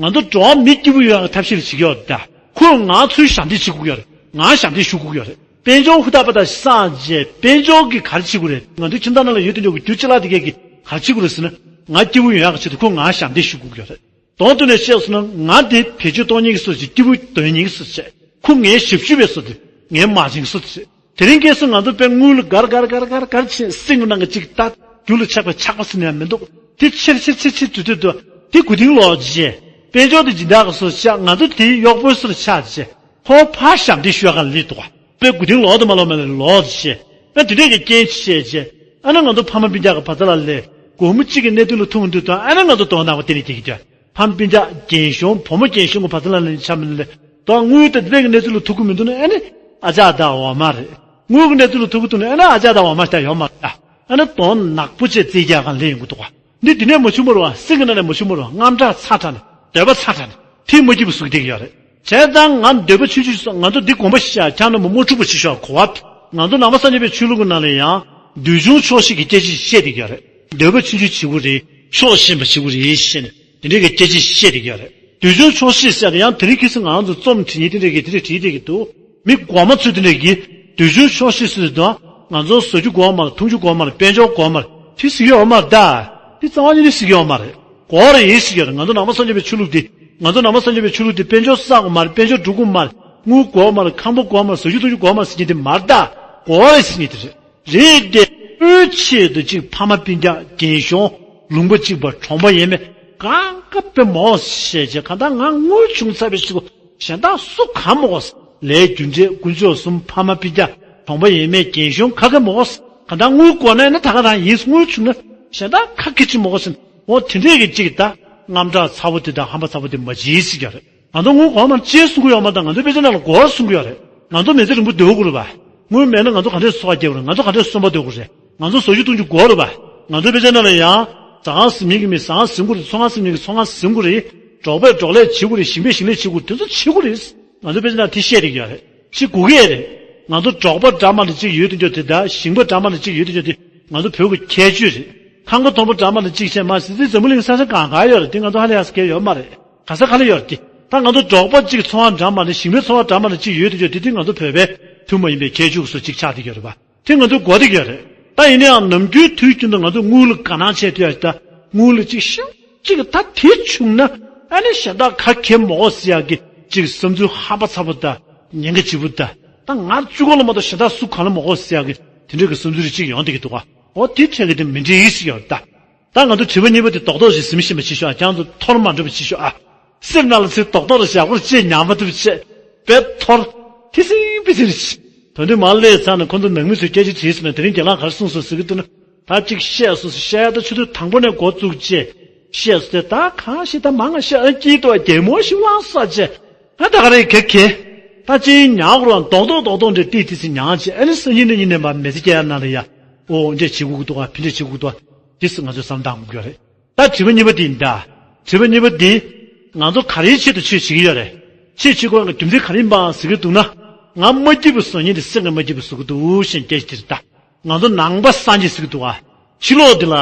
ང་ཚོ་འགྲོ་བ་མི་སྐྱིད་པོ་ཡོང་ཡ་གི་ཐབས་ཤེས་ལ་བྱེད་ཀྱི་ཡོད་རེད་ད། ཁོས་ང་ཚོའི་ཞབས་འདེགས་བྱེད་དགོས་ཀྱི་ཡོད་རེད། ང་ཞབས་འདེགས་ཞུ་དགོས་ཀྱི་ཡོད་རེད། དཔལ་འབྱོར་ཧུར་ཐག་འབད་ཐག་བསགས་རྗེས་དཔལ་འབྱོར་གྱིས་ག་རེ་བྱེད་དགོས་རེད། ང་ཚོའི་ཁྱིམ་ཚང་ནང་ལ་ཡོད་དེ་འཇོག་གི་རྒྱུ་ཅ་ལག་དེ་གས་ཀྱིས་ག་རེ་བྱེད་དགོས་རེད་ཟེར་ན། ང་སྐྱིད་པོ་ཡོང་ཡག་གི་ཆེད་དུ་ཁོས་ང་ཞབས་འདེགས་ཞུ་དགོས་ཀྱི་ཡོད་རེད། དོན་དུ་ནས་བཤད་སོང་ན་ང་དེ་བེད་སྤྱོད་གཏོང་མཁན་གྱི་བཟོ་ཅིག་སྐྱིད་པོ་འདོན་མཁན་གྱི་བཟོ་བྱས། ཁོ་ངའི་ཞབས་ཞུ་བའི་བཟོ་དེ། ངའི་མ་བྱན་བཟོ་དེ་རེད། དེ་རིང་ཁ་སང་ང་ཚོ་དཔེ་དངུལ་ལ་གར་གར་གར་གར་གར་བྱས་སེང་གི་ནང་གི་གཅིག་ལྟ། རྒྱུ་ལ་ཆགས་པའི་ཆགས་པ་ཟེར་ནས་ཡང་མི་འདུག་དེ་ཆེར་ཆེར་ཆེར་ཆེར་དུས་དུས་དུ་དེ་གོ་དིང་ལོག་བྱས། དཔལ་འབྱོར་དེ་སྦྱིན་བདག་གི་བཟོ་ཆགས། ང་ཚོ་དེའི་གཡོག་པོའི་བཟོ་ཆགས་བྱས། ཁོ་ཕར་ཞབས་འདེགས་ཞུ་ཡག་ག་ལས་འདུག་བ། དཔེ་གོ་དིང་ལོག་དུ་མ་ལོག་མེད་ལ་ལོག་བྱས། ཨ་དེ་འདྲས་ཀྱི་རྐྱེན་བྱས་བྱས། ཨ་ན་ང་ཚོ་ཕ་མ་སྤུན་ཀྱག་གི་བར་མཚམས་ལ་ལས་སྒོར་མོ་གཅིག་གི་གནས་ཚུལ་ལ་ཐུག་འདུག་དང་། ཨ་ན་ང་ཚོ་དོ་སྣང་བ་དེ་ནས་དེ་གི་དོན། ཕ་མ་སྤུན་ཀྱག་རྒན་གཞོན་བུ་མོ་རྒན་གཞོན་གྱི་བར་མཚམས་ལ་ལས་ཆ་མི་ལས་དོ་དངུལ་དང་དེ་འདྲས་ཀྱི་གནས་ཚུལ་ལ་ཐུག་གི་མི་འདུག་ན། ཨ་ནི་ཨ་ཅག་ད་འོ་མ་རེད། དངུལ་གྱི་གནས་ཚུལ་ལ་ཐུག་གི་འདུག་ན། ཨ་ན་ཨ་ཅག་ད་འོ་མ་ད་ཡོད་མ་རེད། ཨ་ན་དོ་ནག་པོ་བྱས་རྩིས་རྒྱག་གང་ལས་ཡོང་གི་འདུག་བ། འདི་འདི་ནས་མ་བྱུང་བ་རེད་བ། སེང་གེ་ནང་ནས་མ་བྱུང་བ་རེད་བ། དངངས་སྐྲག་ཚ་དྲགས་ནས། འདོད་པ་ཚ་དྲགས་ནས། ཐིག་མ་སྐྱིད་པ་བཟོ་གི་བསྡད་ཀྱི་ཡོད་རེད། བྱས་ཙང་ང་འདོད་པ་ཆུང་ཆུང་སོང་། ང་ཚོ་འདི་དགོངས་པ་བཞེས་ཡ་ཁྱང་ན་མ་མ་འཁྲུག་པ་བྱེད་ཤོག་གོ་བ། ང་ཚོ་ནང་པ་སངས་རྒྱས་པའི་ཆོས་ལུགས་ཀྱི་ནང་ལ་ཡང་འདོད་ཆུང་ཆོག་ཤེས་ཀྱི་སྐད་ཆ་བཤད་བསྡད་ཀྱི་ཡོད་རེད། འདོད་པ་ཆུང་ཆུང་བྱེད་དགོས་རེད། ཕྱོགས་ཞེན་པ་བྱེད་དགོས་རེད་ཞེས་ནས་དེ་འདྲའི་གི་སྐད་ཆ་བཤད་བསྡད་ཀྱི་ཡོད་རེད། འདོད་ཆུང་ཆོག་ཤེས་ཟེར་ཡ་དེ་ཡང་དེ་རིང་ཁ་སང་ང་ཚོ་རྩོམ་བྲིས་མཁན་དེ་འདྲའི་གི་དེ་འདྲ་བྲིས་བསྡད་ཀྱི་འདུག་མི་གོང་མ་ཚོས་དེ་འདྲ་གི་འདོད་ཆུང་ཆོག་ཤེས་ཟེར་དུས། ང་ཚོ་བཟོ་རྒྱུ་དགོས་མ་རེད། འཐུང་རྒྱུ་དགོས་མ་རེད། དཔལ་འབྱོར་དགོས་མ་རེད། དེ་ཟེར་གྱི་ཡོད་མ་རེད་ད། དེ་རྩ་བ་ཉིད་ནས་ཟེར་གྱི་ཡོད་མ་རེད། དགོས་རེད་ཟེར་གྱི་རེད། ང་ཚོ་ནང་པ་སངས་རྒྱས་པའི་ཆོས་ལུགས་འདི། ང་ཚོ་ནང་པ་སངས་རྒྱས་པའི་ཆོས་ལུགས་འདི་དཔལ་འབྱོར་བསགས་དགོས་མ་རེད། དཔལ་འབྱོར་སྒྲུབ་དགོས་མ་རེད། དངུལ་དགོས་མ་རེད། ཁང་པ་དགོས་མ་རེད། བཟོ་རྒྱུ་འཐུང་རྒྱུ་དགོས་མ་རེད་ཟེར་གྱི་འདི་མ་རེད་ད། དགོས་རེད་ཟེར་གྱི་འདི་རེད། རེད་དེ། བོད་ཆེད་དུ་གཅིག་ཕ་མ་སྤུན་ཀྱག་རྒན་གཞོན་ལུང་པ་གཅིག་པ་གྲོང་པ་ཡས་མས་གང་ག་དཔེ་མོ་བྱས་བྱས། གང་ལྟར་ང་དངུལ་བྱུང་ཚར་བའི་ཕྱིར་གཞན་དག་སུ་གང་མོ་ལས་རྒྱུ་འབྲས་དཀོན་མཆོག་གསུམ། ཕ་མ་སྤུན་ཀྱག་གྲོང་པ་ཡས་མས་རྒན་གཞོན་ག་གེ་མོ། གང་ལྟར་དངུལ་དགོས་ན་ཡིན་ན་ད་ག་རང་ཡིན། དངུལ་བྱུང་ན་གཞན་དག་ཁ་ཁེ་ཅིག་མ་དགོས་ཟེར། འོ་དེ་འདྲས་ཀྱི་ཅིག་ད་རྔམ་དྲག་ཚ་བོ་དེ་དང་ཧམ་པ་ཚ་བོ་དེ་མ་བྱེད་ཟེར་གྱི་རེད། ང་ཚོ་དངུལ་གོང་མར་ཅེས་གསུང་གི་ཡོད་མ་གཏོགས། ང་ཚོ་དཔེ་ཆ་ནང་ལ་དགོས་གསུང་གི་ཡོད་རེད། ང་ཚོ་མི་ཚེ་རིང་པོ་སྡོད་དགོས་རེད་པ། དངུལ་མེད་ན་ང་ཚོ་ག་འདྲས་འཚོ་བ་སྐྱེལ་དགོས་རེད། ང་ཚོ་ག་འདྲས་གསོན་པོ་སྡོད་དགོས་རེད། ང་ཚོ་ཟ་རྒྱུ་བཏུང་རྒྱུ་དགོས་རེད་པ། ང་ཚོ་དཔེ་ཆ་ནང་ལ་ཡང་ཟ་ཁང་ཟིན་མཁན་གྱི་མི་ཟ་ཁང་ཟིན་དགོས་རེད། ཚོང་ཁང་ཟིན་མཁན་གྱི་ཚོང་ཁང་ཟིན་དགོས་རེད། འབྲོག་པས་འབྲོག་ལས་བྱེད་དགོས་རེད། ཞིང་པས་ཞིང་ལས་བྱེད་དགོས་རེད། དེ་ཚོ་བྱེད་དགོས་རེད། ང་ཚོ་དཔེ་ཆ་ནང་དེ་བཤད་བསྡད་ཀྱི་ཡོད་རེད། བྱེད་དགོས་ཀྱི་རེད། ང་ཚོ་འབྲོག་པ་འདྲ་མ་འདྲ་ཅིག་ཡོད་དེ་འདྲ་དེ་དང་ཞིང་པ་འདྲ་མ་འདྲ་ཅིག་ཡོད་དེ་འདྲ་དེ་ང་ཚོ་བོད་ཀྱི་ཁྱད་ཆོས་རེད། ཁང་པ་མཐོན་པོ་འདྲ་མ་འདྲ་ཅིག་བྱས་མ་ཟེར་དུས་འཛམ་བུ་གླིང་ས་ཆ་གང་ག་ཡོད་རེད། དེ་ང་ཚོ་ཧ་ལས་ཡག་ས་གལ་ཡོད་མ་རེད། ག་ས་ག་ལ་ཡོད་རེད་དེ། ད་ང་ཚོ་འབྲོག་པ་གཅིག་ཚོང་བ་འདྲ་མ་འདྲ་ཞིང་པའི་ཚོང་བ་འདྲ་མ་འདྲ་གཅིག་ཡོད་དེ་ཡོད་དེ་དེ་ང་ཚོ་བོད་པའི་ཐུན་མོང་མ་ཡིན་པའི་ཁྱད་ཆོས་སུ་གཅིག་ཆགས་བསྡད་ཡོད་རེད་པ། དེ་ང་ཚོ་གོ་བསྡད་ཡོད་རེད། ད་ཡིན་ན་ཡང་ནམ་རྒྱུན་དུས་རྒྱུན་དུ་ང་ཚོ་དངུལ་ལ་དགའ་སྣང་བྱས་དུས་ཡ་ད་དངུལ་ལ་གཅིག་ཤོག་གཅིག་ད་དེ་བྱུང་ན་ཨ་ནི་གཞན་དག་ག་གེ་མ་དགོས་ཟེར་ཡག་གི་གཅིག་བསམ་ཚུལ་ཧམ་པ་ཚ་པོ་ད་ཉེན་ཁ་ལྗིད་པོ་ད། ད་ང་གཅིག་པོ་ལ་མ་གཏོགས་གཞན་དག་སུ་གང་ལ་མ་དགོས་ཟེར་ཡག་གི་དེ་འདྲའི་གི་བསམ་ཚུལ་རེ་གཅིག་ཡོང་བསྡད་ཀྱི་འདུག་ག་འོ་དེ་འཕྲད་ཀྱི་དེ་མི་འགྲིག་ཟེར་ཡོད་ད། ད་ང་ཚོ་དྲི་བ་གཉིས་པ་དེ་རྡོག་རྡོག་ཞིག་ཟིན་ཤེས་པ་བྱེད་ཤོག་ཨ། ཁྱེད་ཚོ་འཐོར་མ་འགྲོ་བ་བྱེད་ཤོག་ཨ། སེམས་ནང་ལ་ཚིག་རྡོག་རྡོག་རེ་བཞག་པར་ཅེས་ཉམས་པ་ཐུབ་ཆེ། དཔེ་འཐོར། ཐི་སིང་པི་སིང་རེ་བྱེད། དོན་དུ་མ་སླེབས་ཚར་ན་ཁོ་ཚོ་ནང་མི་ཚོས་སྐད་ཆ་དྲིས་སོང་ན་དེ་རིང་རྒན་ལགས་ག་རེ་གསུངས་སོང་ཟེར་གི་འདུག་ན། ད་ཅིག་བཤད་སོང་ཟེར། བཤད་ཡ་ད་ཆུ་ཚོད་དང་པོ་ནས་འགོ་བཙུགས་བྱས་བཤད་སོང་སྟེ། ད་གང་ཞིག་ད་མང་ང་བཤད་ཨ་སྐྱིད་དོ་གད་མོ་ཞིག་བླངས་ས་བྱས། ཨ་ད་ག་རེ་གེ་གེ། ད་ཅིག་ཉག་རོ་རྡོག་རྡོག་རྡོག་རྡོག་འདྲེ་ཏི་ཏི་སི་ཉག་བྱས། ཨ་ནི་སང་ཉིན་འདྲ་ཉིན་ནས་མ་མེ་ཚི་སྐྱེ་ཡ་ན་ལ་ཡ། ཨོ་འདྲེ་བྱེད་དགོས་ཀྱི་འདུག་ག་ཕི་འདྲེ་བྱེད་དགོས་ཀྱི་འདུག་ག་དེ་སུ་ང་ཚོས་བསམ་བཏང་དགོས་ཀྱི་རེད། ད་དྲི་བ་གཉིས་པ་འདི་ཡིན་ད། དྲི་བ་གཉིས་པ་འདི། ང་ཚོ་ག་རེའི་ཆེད་དུ་ཆོས་བྱེད་ཀྱི་ཡོད་རེད། ཆོས་བྱེད་དགོས་ཡག་གི་རྒྱུ་མཚན་ག་རེ་ཡིན་པ་ཟེར་གྱི་འདུག་ན། ང་མ་སྐྱིད་པ་བཟོ་མཁན་དེ་སེམས་ཀྱིས་མ་སྐྱིད་པ་བཟོ་གི་འདུག་ཞེས་སྐད་ཆ་དྲིས་ད། ང་ཚོ་ནང་པ་སངས་རྒྱས་ཟེར་གྱི་འདུག་ག་ཕྱི་ལོགས་འདི་ལ་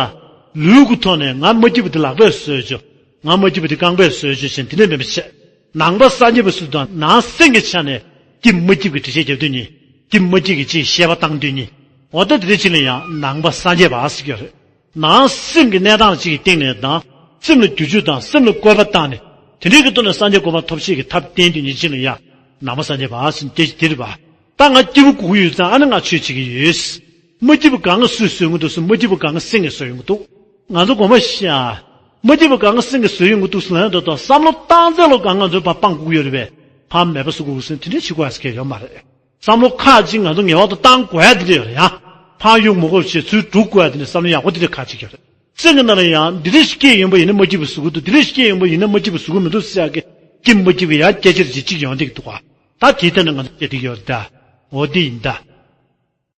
ལུས་ཀྱི་ཐོག་ནས་ང་མ་སྐྱིད་པ་འདི་ལག་པས་བཟོས་བྱོས། ང་མ་སྐྱིད་པ་འདི་རྐང་པས་བཟོས་བྱོས་ཞེས་འདི་ནས་མེད་པ་བྱས། ནང་པ་སངས་རྒྱས་པ་ཟེར་དུས་ནང་སེམས་ཀྱི་ཆ་ནས་སྐྱིད་མ་སྐྱིད་ཀྱི་འགྲེལ་བཤད་རྒྱབ་དུས་ནི། སྐྱིད་མ་སྐྱིད་ཀྱི་ཅིག་བཤད་པ་བཏང་དུས་ནི། འོ་ད་འདི་འདྲའི་ཕྱིར་ན་ཡང་ནང་པ་སངས་རྒྱས་པ་ཟེར་གྱི་ཡོད་རེད། ནང་སེམས་ཀྱི་གནས་སྟངས་གཅིག་གི་སྟེང་ནས་དང་། སེམས་ལ་བསྒྱུར་བཅོས་དང་སེམས་ལ་བཀོད་པ་བཏང་ནས། དེ་འདྲའི་གི་ཐོག་ནས་སངས་རྒྱས་གོ་འཕང་ཐོབ་བྱེད་ཀྱི་ཐབས་བསྟན་དུས་ཉིད་ཕྱིར་ན་ཡང་ནང་པ་སངས་རྒྱས་པ་ཟེར་སྐད་ཆ་དེ་རེད་པ། ད་ང་སྐྱིད་པོ་དགོས་ཀྱི་ཡོད་ཙང་ཨ་ནི་ང་ཆོས་བྱེད་ཀྱི་ཡོད། མ་སྐྱིད་པ་གང་ག་སུས་བཟོས་ཡོང་གི་འདུག་ཟེར། མ་སྐྱིད་པ་གང་ག་སེམས་ཀྱིས་བཟོས་ཡོང་གི་འདུག་ང་ཚོ་དགོངས་པ་བཞེས་ཨ། མ་སྐྱིད་པ་གང་ག་སེམས་ཀྱིས་བཟོས་ཡོང་གི་འདུག་ཟེར་ལབ་ཡོང་དུས་བསམ་བློ་བཏང་ཚད་ལ་གང་ང་ཚོའི་བར་སྤང་དགོས་ཀྱི་ཡོད་རེད་པས། ཕར་མེད་པ་བཟོ་དགོས་ཟེར་དེ་འདྲའི་བྱེད་དགོས་ཡག་གི་ཡོད་མ་རེད། བསམ་བློ་ཁག་ཅིག་ང་ཚོ་ངེས་པར་དུ་བཏང་དགོས་ཡ་དེ་འདྲ་ཡོད་རེད་ཡ། ཕར་གཡུག་མ་དགོས་བྱས་ཚུར་འགྲོ་དགོས་ཡ་དེ་འདྲ་བསམ་བློ་ཡག་པོ་དེ་འདྲ་ཁག་ཅིག་ཡོད་རེད། སེམས་ཀྱི་ནང་ལ་ཡང་འདི་འདྲ་ཞིག་སྐྱེས་ཡོང་པ་ཡིན་ན་མ་སྐྱིད་པ་བཟོ་གི་འདུག་འདི་འདྲ་ཞིག་སྐྱེས་ཡོང་པ་ཡིན་ན་མ་སྐྱིད་པ་བཟོ་གི་མི་འདུག་ཟེར་ཡག་གི་སྐྱིད་མ་སྐྱིད་པའི་ཡང་སྐད་ཆ་རེ་ཅིག་ཅིག་ཡོང་བསྡད་ཀྱི་འདུག་ག་ད་དེའི་ཐད་ནས་ང་ཚོ་བཤད་བསྡད་ཀྱི་ཡོད་རེད་ད། འོ་འདི་ཡིན་ད།